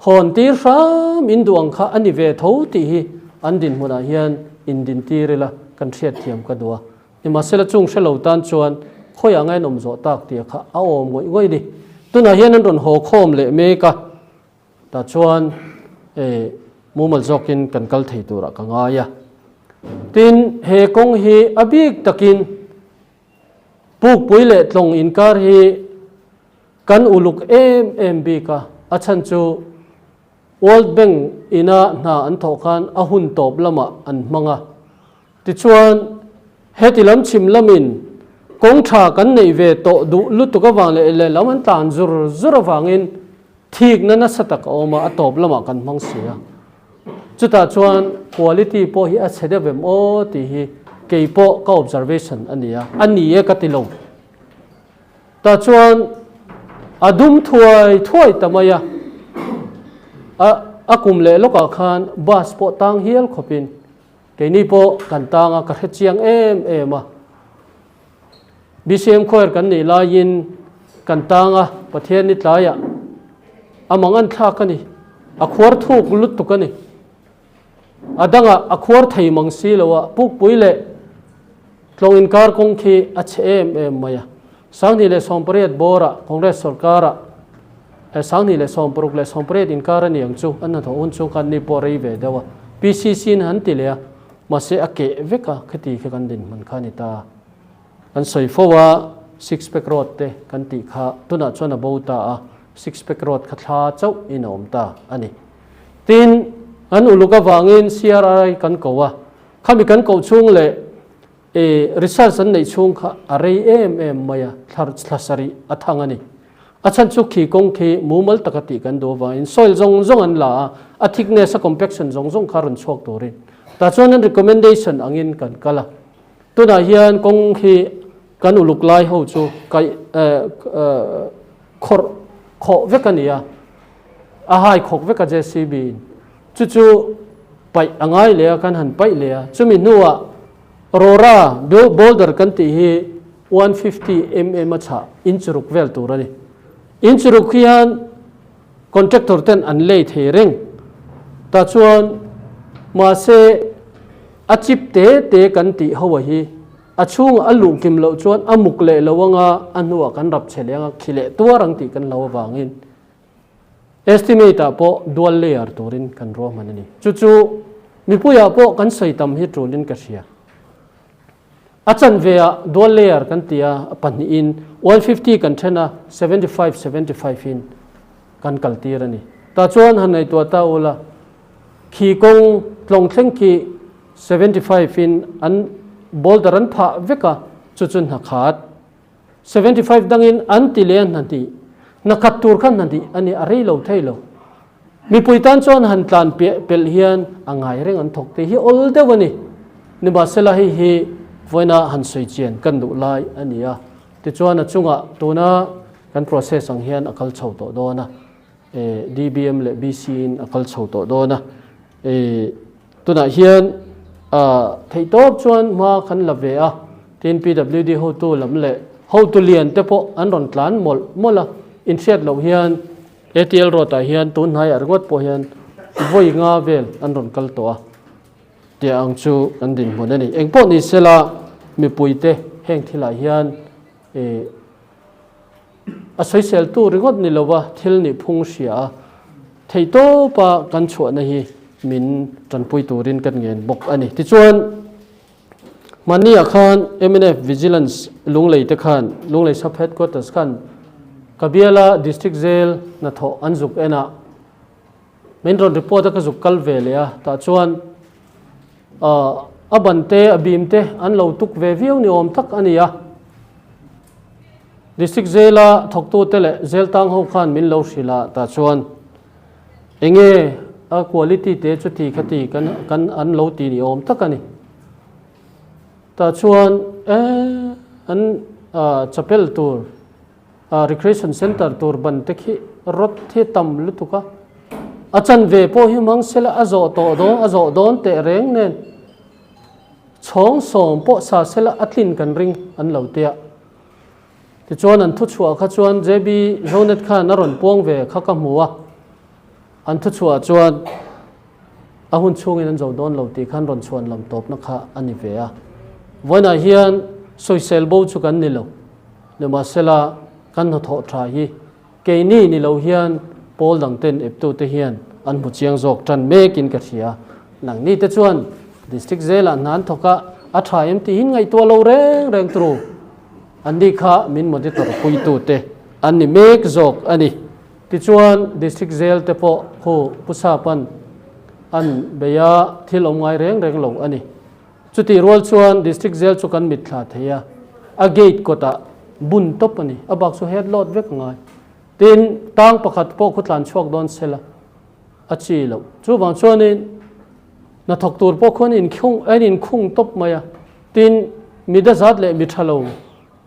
hawn tir hram in duh ang kha a ni ve tho tih hi an dinhmun ah hian in din tir ila kan hriat thiam ka duh a. Nimahsela chung hre lo tan chuan khawiah nga in awm zawh tak tih kha a awm ngawih ngawih ni. Tunah hian an rawn haw khawm leh mek a, tah chuan mumal zawkin kan kal thei turah ka ngai a. Tin, he kawng hi a bik takin Pukpui leh tlawng inkar hi kan uluk em em bik a, a chhan chu World Bank ina hna an thawh khan a hun tawp lamah an hmang a. Tichuan, heti lam chhim lamin kawng tha kan neih ve tawh duh lutuk avang leh lehlam an tlan zur zur avangin thikna nasa tak a awm a, a tawp lamah kan hmang si a. Chutah chuan quality pawh hi a chhe deuh em aw tih hi kei pawh ka observation a ni a, a ni e ka ti lo. Tah chuan a dum thuai thuai ta mai a, a a kum leh lawkah khan bus pawh tang hial khawpin keini pawh kan tang a, ka hre chiang em em a. BCM Choir kan nih laiin kan tang a, Pathian ni tlaiah a mang an thlak a ni, a khuar thuk lutuk a ni. A dangah a khuar thei mang si lo a, Pukpui leh Tlawng inkar kawng khi a chhe em em mai a. 2018 bawrah Congress sorkarah 2016 leh 18 inkar a ni ang chu, an hnathawh hun chu khan ni pawh rei ve deuh a, PCC in han ti leh a, mahse a keh vek a, khiti kha kan dinhmun kha a ni ta. Kan sawi fo a, six pack road te kan tih kha tunah chuan a bo ta a, six pack road kha thla chauh in a awm ta a ni. Tin, an uluk avangin CRI kan ko a, khami kan koh chhung leh i research an neih chhung kha a rei em em mai a, thla thla sarih a thang a ni. A chhan chu khi kawng khi mumal taka tih kan duh avangin soil zawng zawng an la a, a thickness a compaction zawng zawng kha rawn chhuak turin. Tah chuan an recommendation angin kan kal a. Tunah hian kawng hi kan uluk lai ho chu kaih khawrh khawh vek a ni a, a hai khawk vek a JCB in. Chu chu paih a ngai leh a, kan han paih leh a. Chumi hnuah Rora boulder kan tih hi 150 mm a chhah inch ruk vel tur a ni. Inch ruk hian contractor ten an lei thei reng. Tah chuan mahse a chip te te kan tih ho a hi a chhungah a luh kim loh chuan a muk leh lo anga a hnuah kan rap chhe leh anga khi leh tuar ang tih kan lo avangin Estimate ah pawh dual layer turin kan ruahman a ni. Chu chu mipuiah pawh kan sawi tam hi tulin ka hria. A chanve ah dual layer kan ti a, pahnihin 150 kan then a, 75 75 in kan kal tir a ni. Tah chuan han ngaihtuah ta ula, khi kawng tlawng thleng khi 75 in an boulder an phah vek a, chu chu hna khat. 75 dangin an ti leh a hna hnih, hna khat tur kha hna hnih a ni, a rei lo thei lo. Mipui tan chuan han tlan piah pelh hian a ngai reng an thawk tih hi awl deuh a ni. Nimahsela hei hi vawiina han sawi chian kan duh lai a ni a, tichuan a chungah tuna kan process ang hian a kal chho tawh dawn a, DBM leh BC in a kal chho tawh dawn a, Tunah hian theihtawp chuan hma kan la ve a, tin PWD hotu lam leh hotu lian te pawh an rawn tlan mawlh mawlh a, inhriat loh hian ATL road ah hian tun hnaiah ringawt pawh hian vawi nga vel an rawn kal tawh a, tih ang chu kan dinhmun a ni. Engpawh ni sela mipuite heng thilah hian A sawiseltu ringawt ni lova thil nih phung hria a, theihtawpa kan chhuahna hi min tanpui turin kan ngen bawk a ni. Tichuan, hmanniah khan mnf Vigilance Lunglei te khan, Lunglei Sub Headquarters khan Kabiala District Jail hnathawh an zuk en a, min rawn report a ka zuk kal ve leh a, tah chuan a ban te, a bim te an lo tuk ve viau ni awm tak a ni a. District Jail-a thawktute leh jail tang ho khan min lo hrilh a, tah chuan enge a quality te chuti khati kan kan an lo ti ni awm tak a ni. Tah chuan e an chapel tur recreation center tur ban te khi rawt hi tam lutuk a, a chanve pawh hi hmang sela a zawh tawh dawn a zawh dawn teh reng nen. Chhawng sawm pawh sa sela a tlin kan ring an lo tia. Tichuan an thuchhuah kha chuan JB Zonet khan a rawn puang ve kha ka hmu a, an thuchhuah chuan a hun chhungin an zo dawn lo tih khan rawn chhuan lam tawpna kha a ni ve a. Vawiinah hian sawisel bo chu kan ni lo, nimahsela kan hnathawh tha hi Keini ni lo hian pawl dang ten eptu te hian an hmu chiang zawk tan mekin ka hria. Nangni te chuan District zelah hna an thawk a, a tha em tihin ngaihtuah lo reng reng turu. Anni kha min monitor puitu te an ni mek zawk a ni. Tichuan District zel te pawh khu Pu Sapan an bei a, thil awm ngai reng reng lo a ni. Chutih rual chuan District Jail chu kan mitthla thei a, a gate kawtah bun tawp a ni. A bak chu head load vek a ngai. Tin, tang pakhat pawh khu tlan chhuak dawn sela a chi loh. Chuvang chuanin hnathawk tur pawh khuan inkhung a inkhung tawp mai a. Tin, mi dazat leh mi tha lo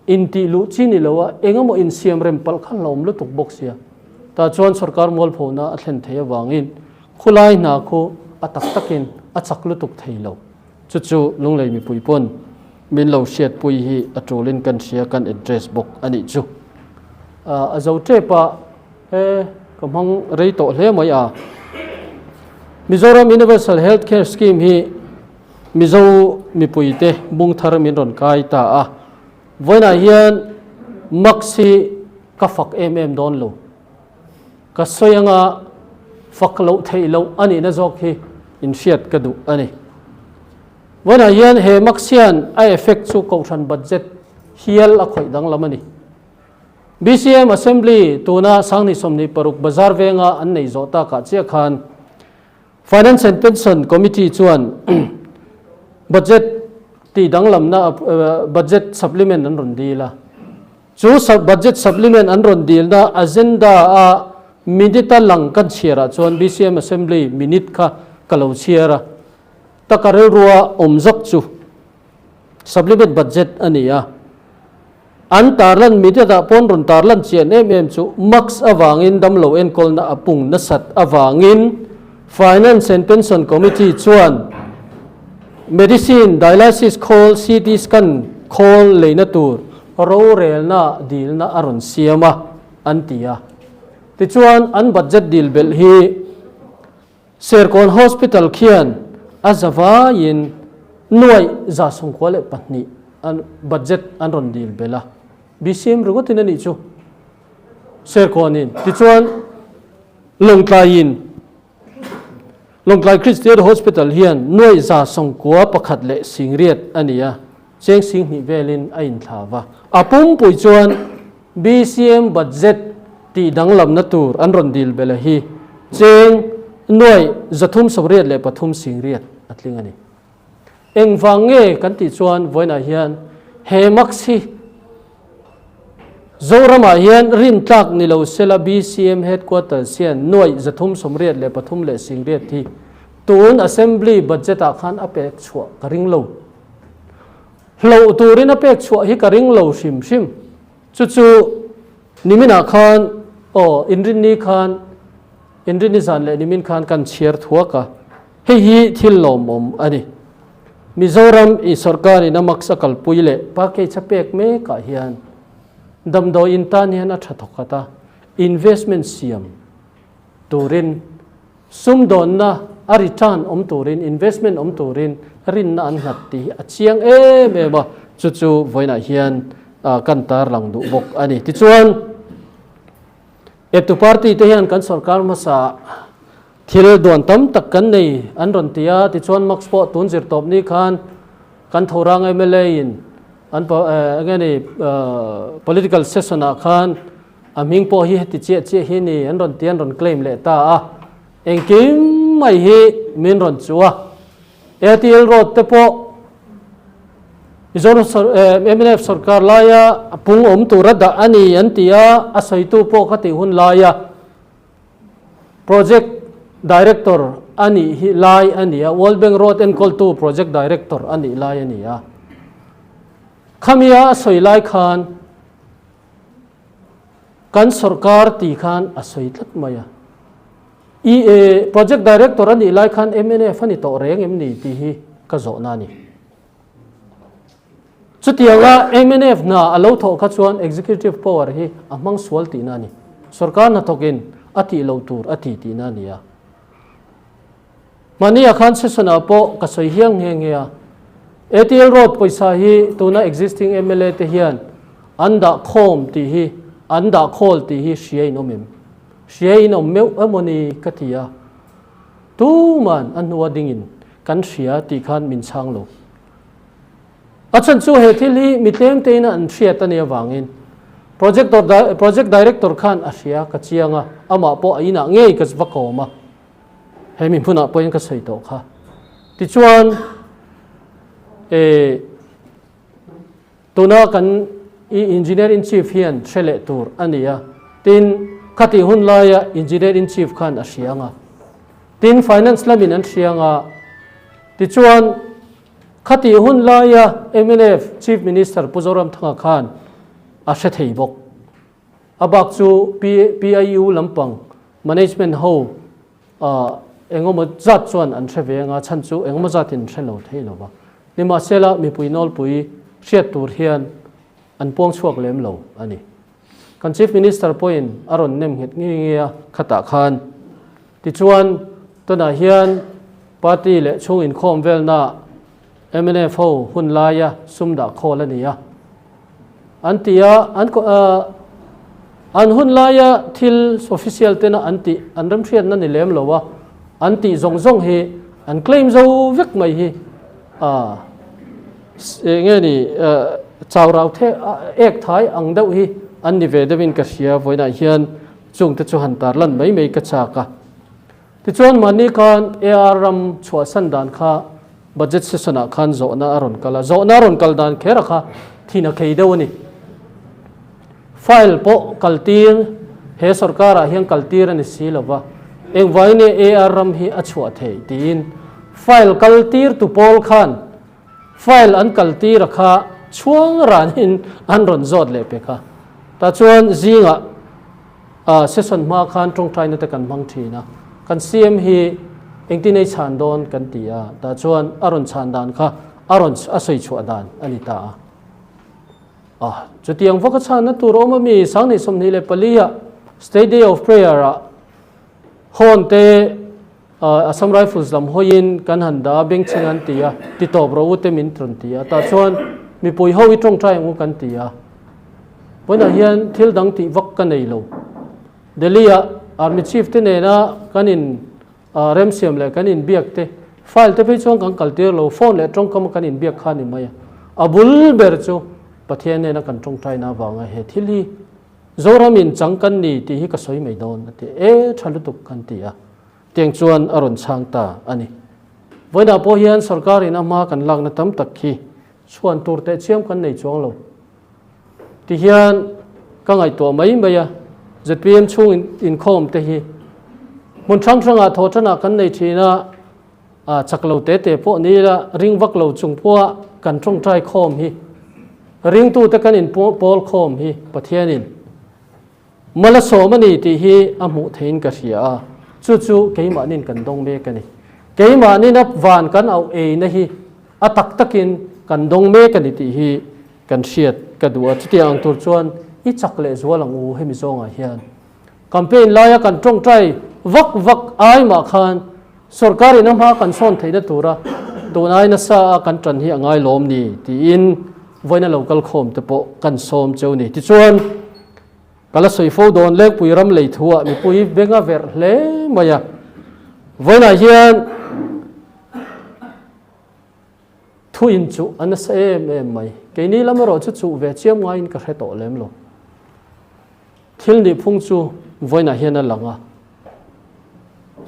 intih luh chi ni lo a, eng emaw insiam rem palh kha hlauhawm lutuk bawk sia. Tah chuan sorkar mualphona a thlen thei avangin Khulai hna khu a tak takin a chak lutuk thei lo. Chu chu Lunglei mipui pawn min lo hriatpui hi a tulin kan hria kan address bawk a nih chu. A zo tep a, he ka hmang rei tawh hle mai a. Mizoram Universal Health Care Scheme hi Mizo mipuite bung thar min rawn kai ta a. Vawiinah hian mask hi ka fak em em dawn lo. Ka sawi anga fak loh theih loh a nihna zawk hi inhriat ka duh a ni. Vawiinah hian he mask hian a effect chu Kohhran budget hial a khawih danglam a ni. BCM Assembly tuna Sanghnih 26 bazar venga an neih zawh takah chiah khan Finance and Pension Committee chuan budget tih danglamna budget supplement an rawn dil a. Chu budget supplement an rawn dilna agenda a minute a lang kan chhiarah chuan BCM Assembly minute kha ka lo chhiar a, taka rilrua awm zawk chu supplement budget a ni a. An tarlan minute ah pawn rawn tarlan chian em em chu mask avangin damlo enkawlna a pung nasat avangin Finance and Pension Committee chuan. Medicine, Dialysis khawl, CT scan khawl leina tur rorelna dilna a rawn siam a, an ti a. Tichuan, an budget dil belh hi Serkawn Hospital khian a zavaiin nuaih 192 an budget an rawn dil belh a, BCM ringawtin a nih chu Serkawnin. Tichuan, Lawngtlaiin Lawngtlai Christian Hospital hian nuaih 91 leh 80 a ni a, cheng 20,000 velin a inthla va. A pumpui chuan BCM budget tih danglamna tur an rawn dil belh a hi cheng nuaih 383 80 a tling a ni. Engvang nge kan tih chuan vawiinah hian he max hi Zoramah hian rintlak ni lo sela BCM Headquarters hian nuaih 383 leh 80 hi tun Assembly Budget ah khan a pek chhuah ka ring lo. Hloh turin a pek chhuah hi ka ring lo hrim hrim. Chu chu niminah khan aw inrinni khan inrinni zan leh nimin khan kan chhiar thuak a, hei hi thil lawmawm a ni. Mizoram i sorkar in a max a kalpui leh package a pek mek ah hian damdawi in tan hian a tha thawkhat a, investment siam turin sumdawnna a return awm turin investment awm turin rinna an nghat tih hi a chiang em em a, chu chu vawiinah hian kan tarlang duh bawk a ni. Tichuan eptu party te hian kan sorkar hmasa Thil duan tam tak kan nei an rawn ti a, tichuan Max pawh tun zir tawp ni khan kan Thorang mla in an enge ni political session ah khan a hming pawh hi heti chiah chiah hi ni an rawn ti an rawn claim leh ta a, engkim mai hi min rawn chu a. ATL road te pawh Mizoram mnf sorkar laia pung awm tura dah a ni an ti a, a sawitu pawh kha tih hun laia Project Director a nih hi lai a ni a, World Bank Road enkawltu Project Director a nih lai a ni a. Khamia a sawi lai khan kan sorkar ti khan a sawi tlat mai a. I e Project Director a nih lai khan mnf a ni tawh reng em ni tih hi ka zawhna a ni. Chutianga mnf hna a lo thawh kha chuan executive power hi a hmang sual tihna a ni. Sorkar hnathawkin a tih loh tur a ti tihna a ni a. Mahnia khan session-ah pawh ka sawi hiang nghe nghe a. ATL Road pawisa hi tuna existing mla te hian an dah khawm tih hi, an dah khawl tih hi hria in awm em? Hria in awm meuh emawni ka ti a. Tuman a hnua dingin kan hria tih khan min chhang lo. A chhan chu he thil hi mi tlem tein an hriat a nih avangin projector project director khan a hria ka chiang a, amah pawh a inah ngei ka va kawm a, he mi hmunah pawhin ka sawi tawh kha. Tichuan eh tuna kan i engineer in chief hian hre leh tur a ni a, tin khatih hun laia engineer in chief khan a hria ang a, tin finance lamin an hria ang a, tichuan Khatih hun laia mnf Chief Minister Pu Zoramthanga khan a hre thei bawk. A bak chu PIU lampang management ho engemaw zat chuan an hre ve anga chhan chu engemaw zatin hre lo thei lo va. Nimahsela mipui nawlpui hriat tur hian an puang chhuak lem lo a ni. Kan Chief Minister pawhin a rawn nem nghet ngei ngei a khatah khan. Tichuan, tunah hian party leh chhung inkhawm velna mnf ho hun laia sum dah khawl a ni a. An ti a, an an hun laia thil official tena an tih an remhriatna ni lem lo a, an tih zawng zawng hi an claim zo vek mai hi a nge ni chau rau the ek thai ang deuh hi an ni ve deuhin ka hria vawiinah hian Chungte chu han tar lan mai mai ka chak a. Tichuan mahni khan AR ram chhuahsan dan kha budget session ah khan zawhna a rawn kal a, zawhna a rawn kal dan kher a kha thin a khei deuh a ni. File pawh kal tir he sorkar ah hian kal tir a ni si lo va, engvai nge AR ram hi a chhuah theih tiin file kal tir tu pawl khan file an kal tir a kha chhuang ranin an rawn zawt leh pek a. Tah chuan zingah session hma khan tawngtaina te kan hmang thin a, kan CM hi Engtin ei chhan dawn kan ti a, tah chuan a rawn chhan dan kha a rawn a sawi chhuah dan a ni ta a. A, chutiang vaka chhanna tur awm ami Sanghnih 24 ah State Day of Prayer ah hawn te Assam Rifles lam hawiin kan han dah a, bengchheng an ti a, ti tawp rawh u te min rawn ti a, tah chuan mipui ho i tawngtai ang u kan ti a. Vawiinah hian thil dang tih vak ka nei lo. Delhi ah Army Chief te nena kan in remsiam leh kan inbiak te, file te phei chuan kan kaltir lo, phone leh tawngkam a kan inbiak kha a ni mai a. A bul ber chu Pathian nena kan tawngtaina avanga he thil hi Zoram in chang kan ni tih hi ka sawi mai dawn a ti. E tha lutuk kan ti a, tiang chuan a rawn chhang ta a ni. Vawiinah pawh hian sorkar in a hma kan lakna tam tak khi chhuan tur teh chiam kan nei chuang lo. Ti hian ka ngaihtuah mai mai a, zpm chhung inkhawm te hi hmun hrang hrangah thawh tanah kan nei thin a, a chak lo te te pawh ni ila ring vak lo chung pawha kan tawngtai khawm hi, ringtute kan inpawl khawm hi Pathianin mal a sawm a ni tih hi a hmuh theihin ka hria a, chu chu keimahnin kan dawng mek a ni. Keimahnin a van kan auh eina hi a tak takin kan dawng mek a ni tih hi Kan hriat ka duh a, chutiang ang tur chuan i chak leh zual ang u hemi zawngah hian. Campaign laia kan tawngtai vak vak ai mah khan sorkar in a hma kan sawn theihna tura tun ai nasa a kan tan hi a ngai lawm ni tiin vawiina lo kal khawm te pawh kan sawm cheu ni. Tichuan ka la sawi fo dawn Lengpui ram lei thu ah mipui beng a verh hle mai a, vawiinah hian Thu in chuh a nasa em em mai. Keini lam erawh chu chuh ve chiam ngaiin ka hre tawh lem lo. Thil nih phung chu vawiinah hian a lang a.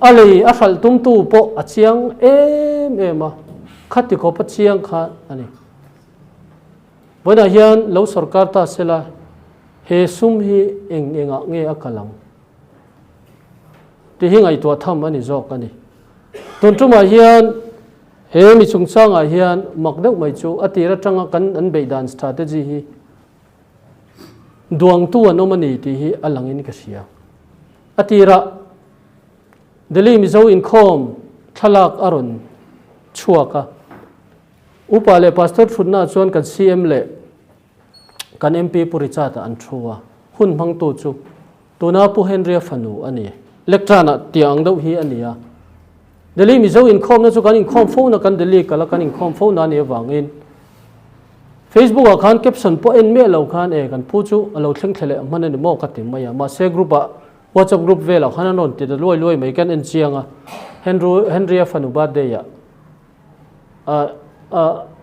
A lei a hralh tumtu pawh a chiang em em a, khati khawp a chiang kha a ni. Vawiinah hian lo sorkar ta sela he sum hi eng engah nge a kal ang tih hi ngaihtuah tham a ni zawk a ni. Tun tumah hian He mi chungchangah hian mak deuh mai chu a tir atanga kan an beih dan strategy hi duangtu an awm a ni tih hi a langin ka hria. A tirah Delhi Mizo inkhawm thlalak a rawn chhuak a, Upa leh Pastor thutnaah chuan kan CM leh kan MP Pu Richard-a an thu a, hun hmangtu chu Tuna Pu Henry-a fanu a ni. Lectern-ah tiang ang deuh hi a ni a. Delhi Mizo inkhawmna chu kan inkhawm fo na, kan Delhi kal a kan inkhawm fo na a nih avangin Facebook-ah khan caption pawh en miah lo khan e kan pu chu a lo thleng thle leh hman a ni maw ka ti mai a. Mahse group-ah WhatsApp group velah khan an rawn ti ta luai luai mai kan en chiang a. Henry-a fanu birthday-ah a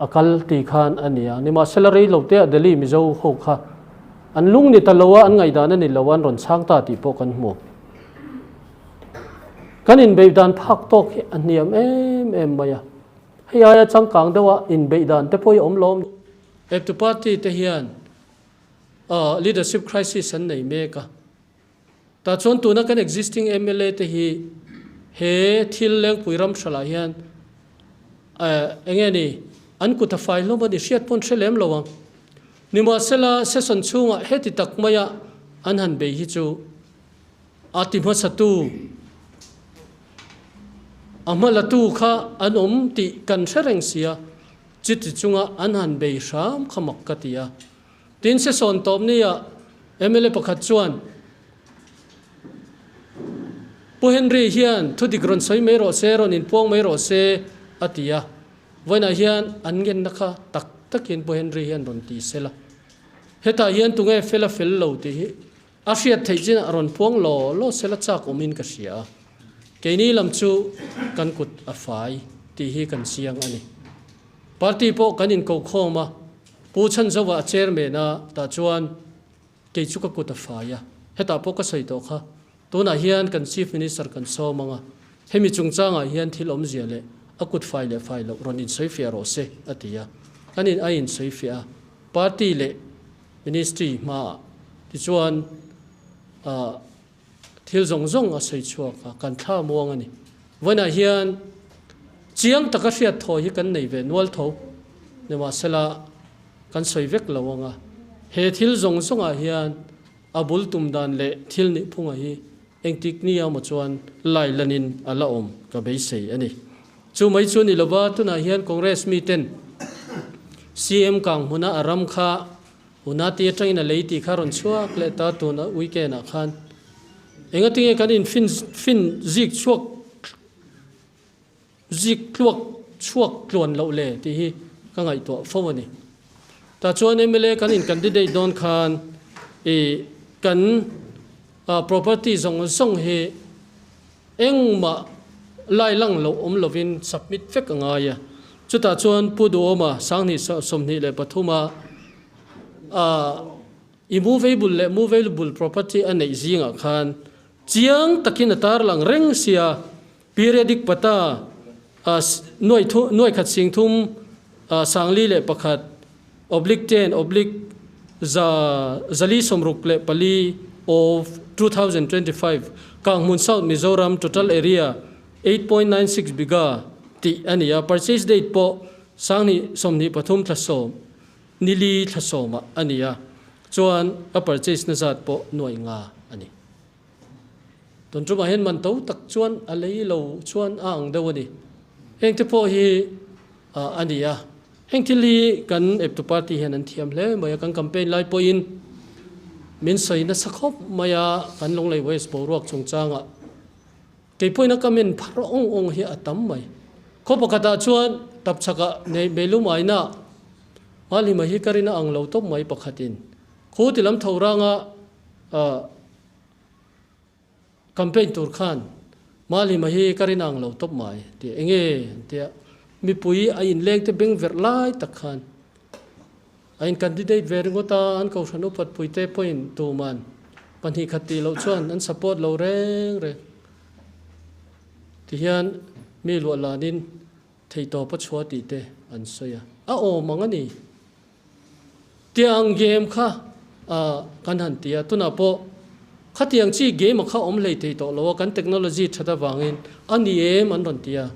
a kal ti khan a ni a. Nimahsela rei lo te ah Delhi Mizo ho kha an lung ni ta lo a, an ngaihdan a ni lo a, an rawn chhang ta tih pawh kan hmu. Kan inbeih dan phak tawk hi a hniam em em mai a. Hei aia changkang deuh a inbeih dan te pawh hi a awm lawm. Eptu party te hian leadership crisis an nei mek a. Tah chuan tuna kan existing mla te hi he thil Lengpui ram hralah hian eng nge ni an kut a fai hlawm a ni hriat pawn hre lem lo ang. Nimahsela session chhungah heti tak maia an han bei hi chu a ti hmasatu a hmalatu kha an awm tih kan hre reng sia chuti chunga an han bei hram kha mak ka ti a. Tin, sesawn tawp nia mla pakhat chuan, Pu Henry hian thudik rawn sawi mai rawh se, rawn inpuang mai rawh se, a ti a. Vawiinah hian an ngenna kha tak takin Pu Henry hian rawn ti sel a. Hetah hian tunge fel a fel lo tih hi a hriat theih chinah rawn puang law law sel a chak awmin ka hria a. Keini lam chu kan kut a fai tih hi kan chiang a ni. Party pawh kan inkokhawm a. Pu Chhanzova a chairman a, tah chuan kei chu ka kut a fai a, hetah pawh ka sawi tawh kha. Tunah hian kan Chief Minister kan sawm ang a, hemi chungchangah hian thil awmzia leh a kut fai leh fai loh rawn insawifiah rawh se, a ti a. Kan in a insawifiah a, party leh ministry hmaah tichuan ah thil zawng zawng a sawi chhuak a, kan thla muang a ni. Vawiinah hian chiang taka hriat thaw hi kan nei ve nual tho, nimahsela kan sawi vek lo ang a, he thil zawng zawngah hian a bul tum dan leh thil nih phunga hi. Engtik ni emaw chuan lai lanin a la awm ka beisei a ni. Chu mai chu ni lova tunah hian Congress miten CM kang hmuna a ram kha Unati atangin a lei tih kha rawn chhuak leh ta tun a weekend ah khan engatinge kan in fin fin zik chhuak zik tluak chhuak tluan loh le tih hi ka ngaihtuah fo a ni. Tah chuan mla kan in candidate dawn khan ih kan property zawng zawng hi Engmah lai lang loh awm lovin submit vek a ngai a. Chutah chuan Pu Duhawma Sanghnih 23 a immovable leh moveable property a neih zingah khan chiang takin a tarlang reng sia periodic pata nuai nuai khat sing thum sangli leh pakhat oblique ten oblique za zali 64 of 2025 Kanghmun South Mizoram total area 8.96 bigha tih a ni a, purchase date pawh Sanghnih 23 thla sawm nili thla sawmah a ni a, chuan a purchase na zat pawh nuai nga a ni. Tun tumah hian man to tak chuan a lei lo chuan a ang deuh a ni. Heng te pawh hi a ni a. Heng thil hi kan eptu party hian an thiam hle mai a, kan campaign lai pawhin min sawi nasa khawp mai a, kan Lunglei West boruak chungchangah kei pawhin a comment phar awng awng hi a tam mai. Khaw pakhatah chuan tapchhakah nei meilum aina Malhima hi ka rin a ang lo tawp mai pakhatin khu ti lam tho ranga Campaign tur khan Malima hi ka rin ang lo tawp mai tih enge an tia, mipui a inleng te beng verh lai tak khan a in candidate ve ringawt a, an kohhran upat pui te pawhin tuman pahnih khat tih loh chuan an support lo reng reng tihian mi luah lanin theihtawp a chhuah tih te an sawi a, a awm ang a ni. Tiang game kha kan han ti a, tunah pawh khatiang chi game a kha awm hlei thei tawh lo a, kan technology that avangin a ni em an rawn ti a,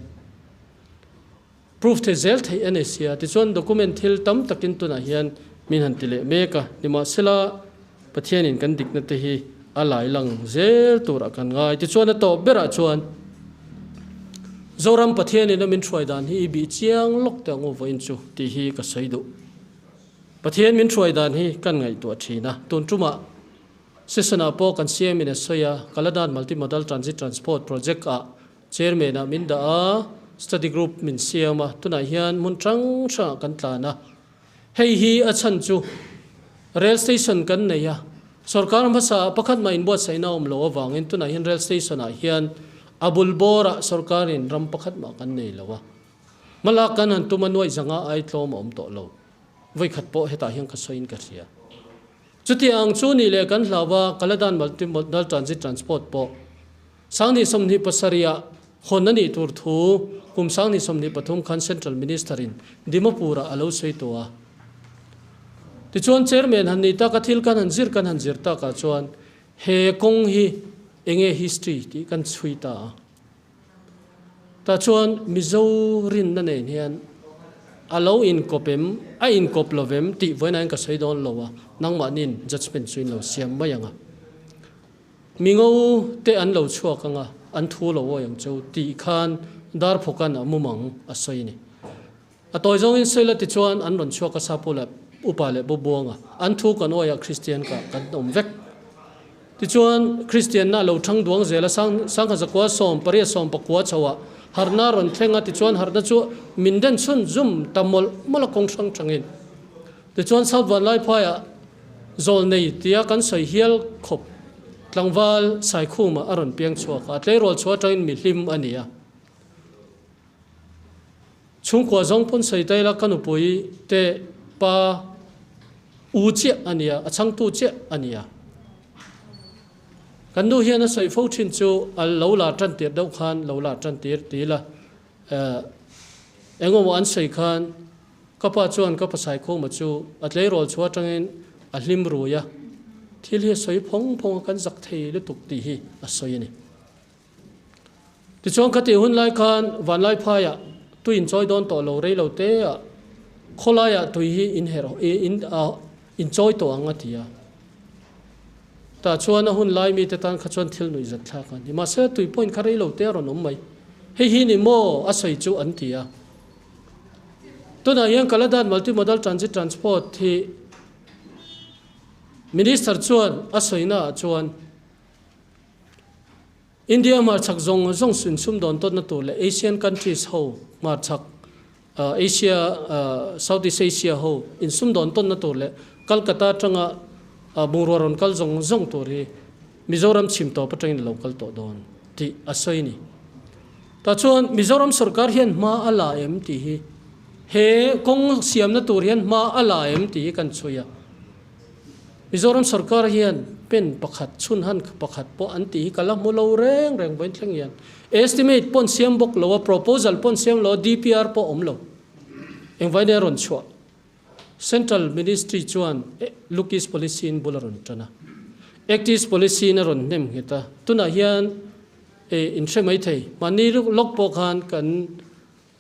proof thei zel theih a ni sia, tichuan document thil tam takin tunah hian min han ti leh mek a, nimahsela Pathianin kan dikna te hi a lai lang zel turah kan ngai. Tichuan a tawp berah chuan Zoram Pathianin a min hruai dan hi i bih chiang lawk teh ang u vawiin chu tih hi ka sawi duh. Pathian min hruai dan hi kan ngaihtuah thin a, tun tumah session-ah pawh kan CM in a sawi a, Kaladan Multi-Modal Transit Transport Project-ah Chairman-ah min dah a, study group min siam a, tunah hian hmun hrang hrangah kan tlan a. Hei hi a chhan chu Rail Station kan nei a, sorkar hmasa ah pakhat mah inbuatsaihna a awm loh avangin tunah hian Rail Station ah hian a bul bawrah sorkarin ram pakhat mah kan nei lo a. Hmalak kan han tum a nuaih zanga ai tlawm a awm tawh lo. Vawikhat pawh hetah hian ka sawiin ka hria. Chutiang ang chu nih leh kan hlau a, Kaladan Multi-Modal Transit Transport pawh 2027 ah hawn a nih tur thu kum 2023 khan Central Minister in Dimapur ah a lo sawi tawh a. Tichuan Chairman han nih tak a thil kan han zir kan han zir tak ah chuan he kawng hi enge history tih kan chhui ta a. Tah chuan Mizo rinna nen hian a lo inkawp em, a inkawp lo vem tih vawiin ka sawi dawn lo a, nangmahniin judgement chu in lo siam mai ang a. Mingo te an lo chhuak ang a, an thu lo awi ang chu tih khan Darphawka'n a mumang a sawi a ni. A tawi zawngin sawi la tichuan an rawn chhuak a Sapu leh Upa leh Bubuanga an thu kan awiah Kristian ka kan awm vek. Tichuan Kristianna a lo thang duang zel a, Sangha zakua sawm pariat sawm pakua chhoah harhna a rawn thleng a, tichuan harhna chu min den chhun zum ta mawlh mawlh a kawng hrang hrangin. Tichuan South Vanlaiphaiah zawl nei tia kan sawi hial khawp tlangval Saikhuma a rawn piang chhuak a, a tleirawl chhuah atangin mi hlim a ni a. Chhungkua zawng pawn sawi ta ila ka nupui te pa u chiah a nia, a chhangtu chiah a nia. Kan nu hian a sawi fo thin chu a lo la tan tir deuh khan lo la tan tir ti ila engemaw an sawi khan ka pa chuan ka pasai khawma chu a tleirawl chhuah atangin a hlim rui a, thil hi a sawi phawng phawng a kan zak thei lutuk tih hi a sawi a ni. Tichuan khatih hun lai khan Vanlaiphaiah tui in chawi dawn tawh lo rei lo te ah khawlaiah tui hi in herh in in chawi tawh ang a ti a. Tah chuan a hun lai mite tan kha chuan thil nuihzat thlak a ni. Mahse tui pawhin kha rei lo te a rawn awm mai. Hei hi ni maw a sawi chu an ti a. Tunah hian Kaladan Multimodal Transit Transport hi Minister chuan a sawina ah chuan India hmarchhak zawng zawng insum dawn tawtna tur leh Asian countries ho hmarchhak Asia South East Asia ho insum dawn tawnna tur leh Calcutta atanga bungrua rawn kal zawng zawng tur hi Mizoram chhim tawp atangin a lo kal tawh dawn tih a sawi a ni. Tah chuan Mizoram sorkar hian hma a la em tih hi he kawng siamna tur hian hma a la em tih hi kan chhui a. Mizoram sorkar hian pen pakhat chhunhan pakhat pawh an tih hi ka la hmu lo reng reng vawiin thleng hian. Estimate pawh an siam bawk lo a, proposal pawh an siam lo a, DPR pawh a awm lo. Engvai nge a rawn chhuah? Central Ministry chuan Look East Policy in bul a rawn tan a, Act East Policy in a rawn hnem nghet a. Tunah hian in hre mai thei, mahni lawk pawh khan kan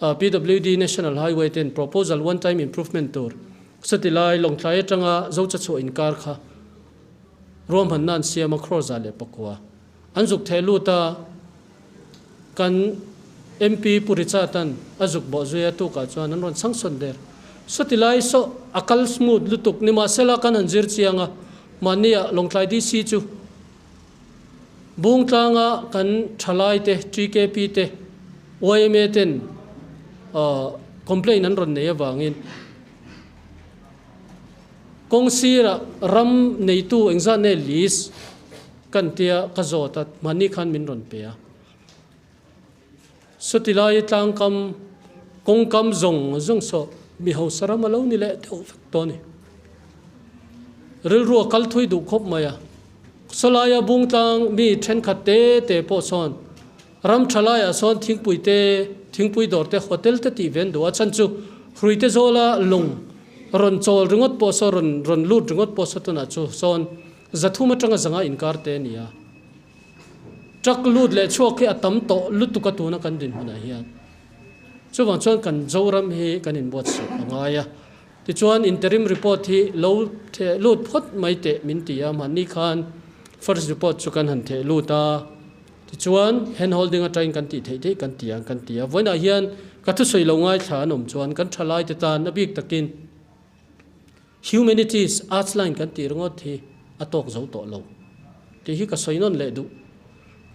PWD National Highway ten proposal one time improvement tur chuti lai Lawngtlai atanga Zochachhuah inkar kha ruahmanna an siam a crore 109 an zuk theh lut a, kan MP Pu Richard-a'n a zuk bawh zui a tukah chuan an rawn chhang sawn der. Chuti lai saw a kal smooth lutuk nimahsela kan han zir chiang a, mahnia Lawngtlai DC chu Bungtlanga kan thalaite, TKP te, yma ten complaint an rawn nei avangin kawng sirah ram neitu engzat nge list kan tia ka zawt a, mahni khan min rawn pe a. Sawtilai tlangkam kawngkam zawng zawng saw mi hausa ram a lo ni leh deuh vek tawh a ni. Rilru a kal thui duh khawp mai a, sawlaia bungtlang mi thenkhat te te pawh sawn ram tha laiah sawn thingpui te, thingpui dawr te, hotel te tih ven duh a, chhan chu hruite zawla lung rawn chawl ringawt pawh saw rawn rawn lut ringawt pawh saw tunah chu sawn 300 atanga 500 inkar te a ni a. Truck lut leh chhuak hi a tam tawh lutuk a tuna kan dinhmunah hian. Chuvang chuan kan Zoram hi kan inbuatsaih a ngai a. Tichuan interim report hi lo theh lut phawt mai teh min ti a, mahni khan first report chu kan han theh lut a. Tichuan hand holding atangin kan tih theih theih kan ti ang kan ti a. Vawiinah hian ka thusawi lo ngaithla an awm chuan kan thalaite tan a bik takin Humanities, Arts line kan tih ringawt hi a tawk zo tawh lo tih hi ka sawi nawn leh duh.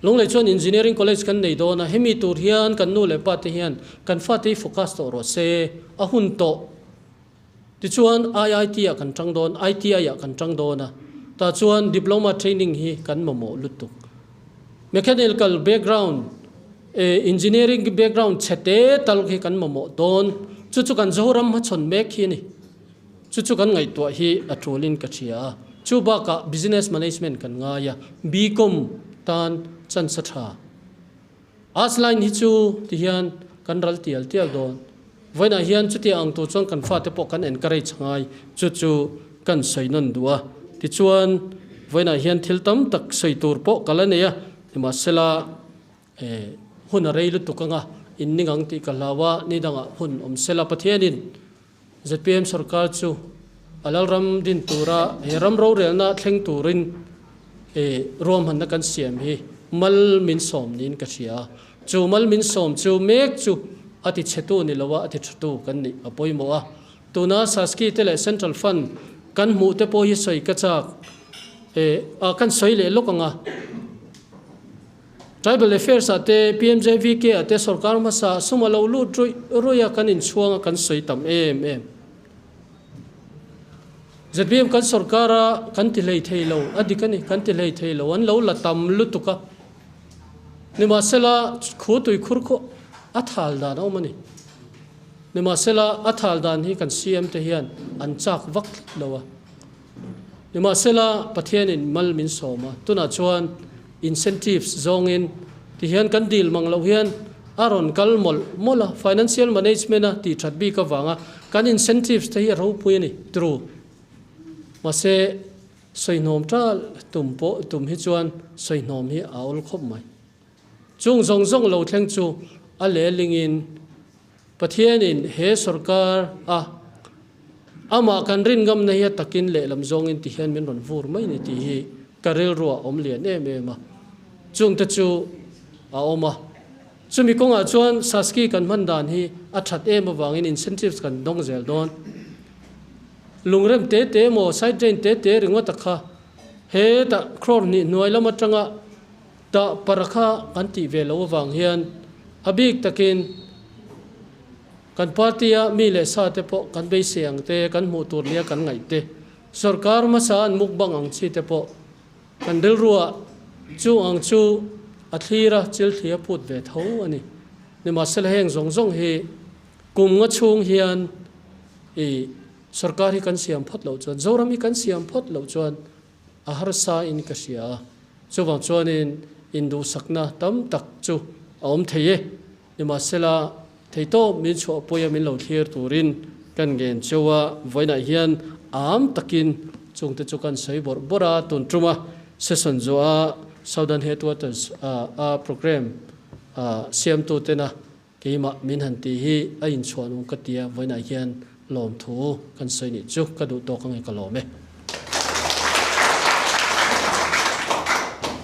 Lunglei chuan Engineering College kan nei dawn a, hemi tur hian kan nu leh pa te hian kan fate hi focus tawh rawh se, a hun tawh. Tichuan IIT ah kan tang dawn, ITI ah kan tang dawn a, tah chuan Diploma training hi kan mamawh lutuk. Mechanical background, Engineering background chhe te tal hi kan mamawh dawn, chu chu kan Zoram hmachhawn mek hi a ni. Chu chu kan ngaihtuah hi a tulin ka hria a, chu bakah Business Management kan ngai a, BCom tan chance a tha. Arts line hi chu ti hian kan ral tial tial dawn. Vawiinah hian chutia ang tur chuan kan fate pawh kan encourage ngai, chu chu kan sawi nawn duh a. Tichuan, vawiinah hian thil tam tak sawi tur pawh ka la nei a, nimahsela, E, hun a rei lutuk anga in ning ang tih ka hlau a, ni dangah hun awm sela Pathianin zpm sorkar chu a lalram din tura he ram rorelna thleng turin e ruahmanna kan siam hi mal min sawm niin ka hria a, chu mal min sawm chu mek chu a ti chhetu ni loa a ti thatu kan nih a pawimawh a, tuna Saski te leh Central Fund kan hmuh te pawh hi sawi ka chak e a kan sawi leh lawk anga. Tribal Affairs ah te, PMJVK ah te sorkar hmasa sum a lo lut ruih ruih a, kan inchhuang a kan sawi tam em em. Zpm kan sorkar a kan ti hlei thei lo, a dik a ni, kan ti hlei thei lo, an lo la tam lutuk a. Nimahsela khu tui khur khu a thal dan a awm a ni. Nimahsela a thal dan hi kan CM te hian an chak vak tlat lo a. Nimahsela, Pathianin mal min sawm a, tunah chuan incentives zawngin tihian kan dil mang loh hian a rawn kal mawlh mawlh a, financial management a tih that bik avanga kan incentives te hi a ropui a ni, true. Mahse, sawihnawm tal tum pawh tum hi chuan sawihnawm hi a awl khawp mai. Chung zawng zawng lo thleng chu a lehlingin Pathianin he sorkar a amah kan rin ngamna hi a takin lehlam zawngin ti hian min rawn vur mai ni tih hi. ka rilruah a awm lian em em a, chungte chu a awm a. Chumi kawngah chuan Saski kan hman dan hi a that em avangin incentives kan dawng zel dawn. Lungrem te te emaw side drain te te ringawt a kha hetah crore hnih hnuai lam atanga tah para kha kan tih ve loh avang hian a bik takin kan party a mi leh sa te pawh kan beisei ang te kan hmuh tur nia kan ngaih te sorkar hmasa an mukbang ang chi te pawh Kan rilruah chu ang chu a thlir a, chil thli a phut ve tho a ni. Nimahsela heng zawng zawng hi kum nga chhung hian i sorkar hi kan siam phawt loh chuan, Zoram hi kan siam phawt loh chuan a harsa in ka hria a. Chuvang chuanin induhsakna tam tak chu a awm thei e. Nimahsela theitawp min chhuahpui a min lo thlir turin kan ngen cheu a, vawiinah hian am takin chungte chu kan sawi bawrh bawrh a, tun tuma session zawha Southern Headquarters a programme siamtu tena keimah min han tih hi a inchhuah nung ka tia, vawiinah hian lawmthu kan sawi nih chu ka duh tawk ange ka lawm e.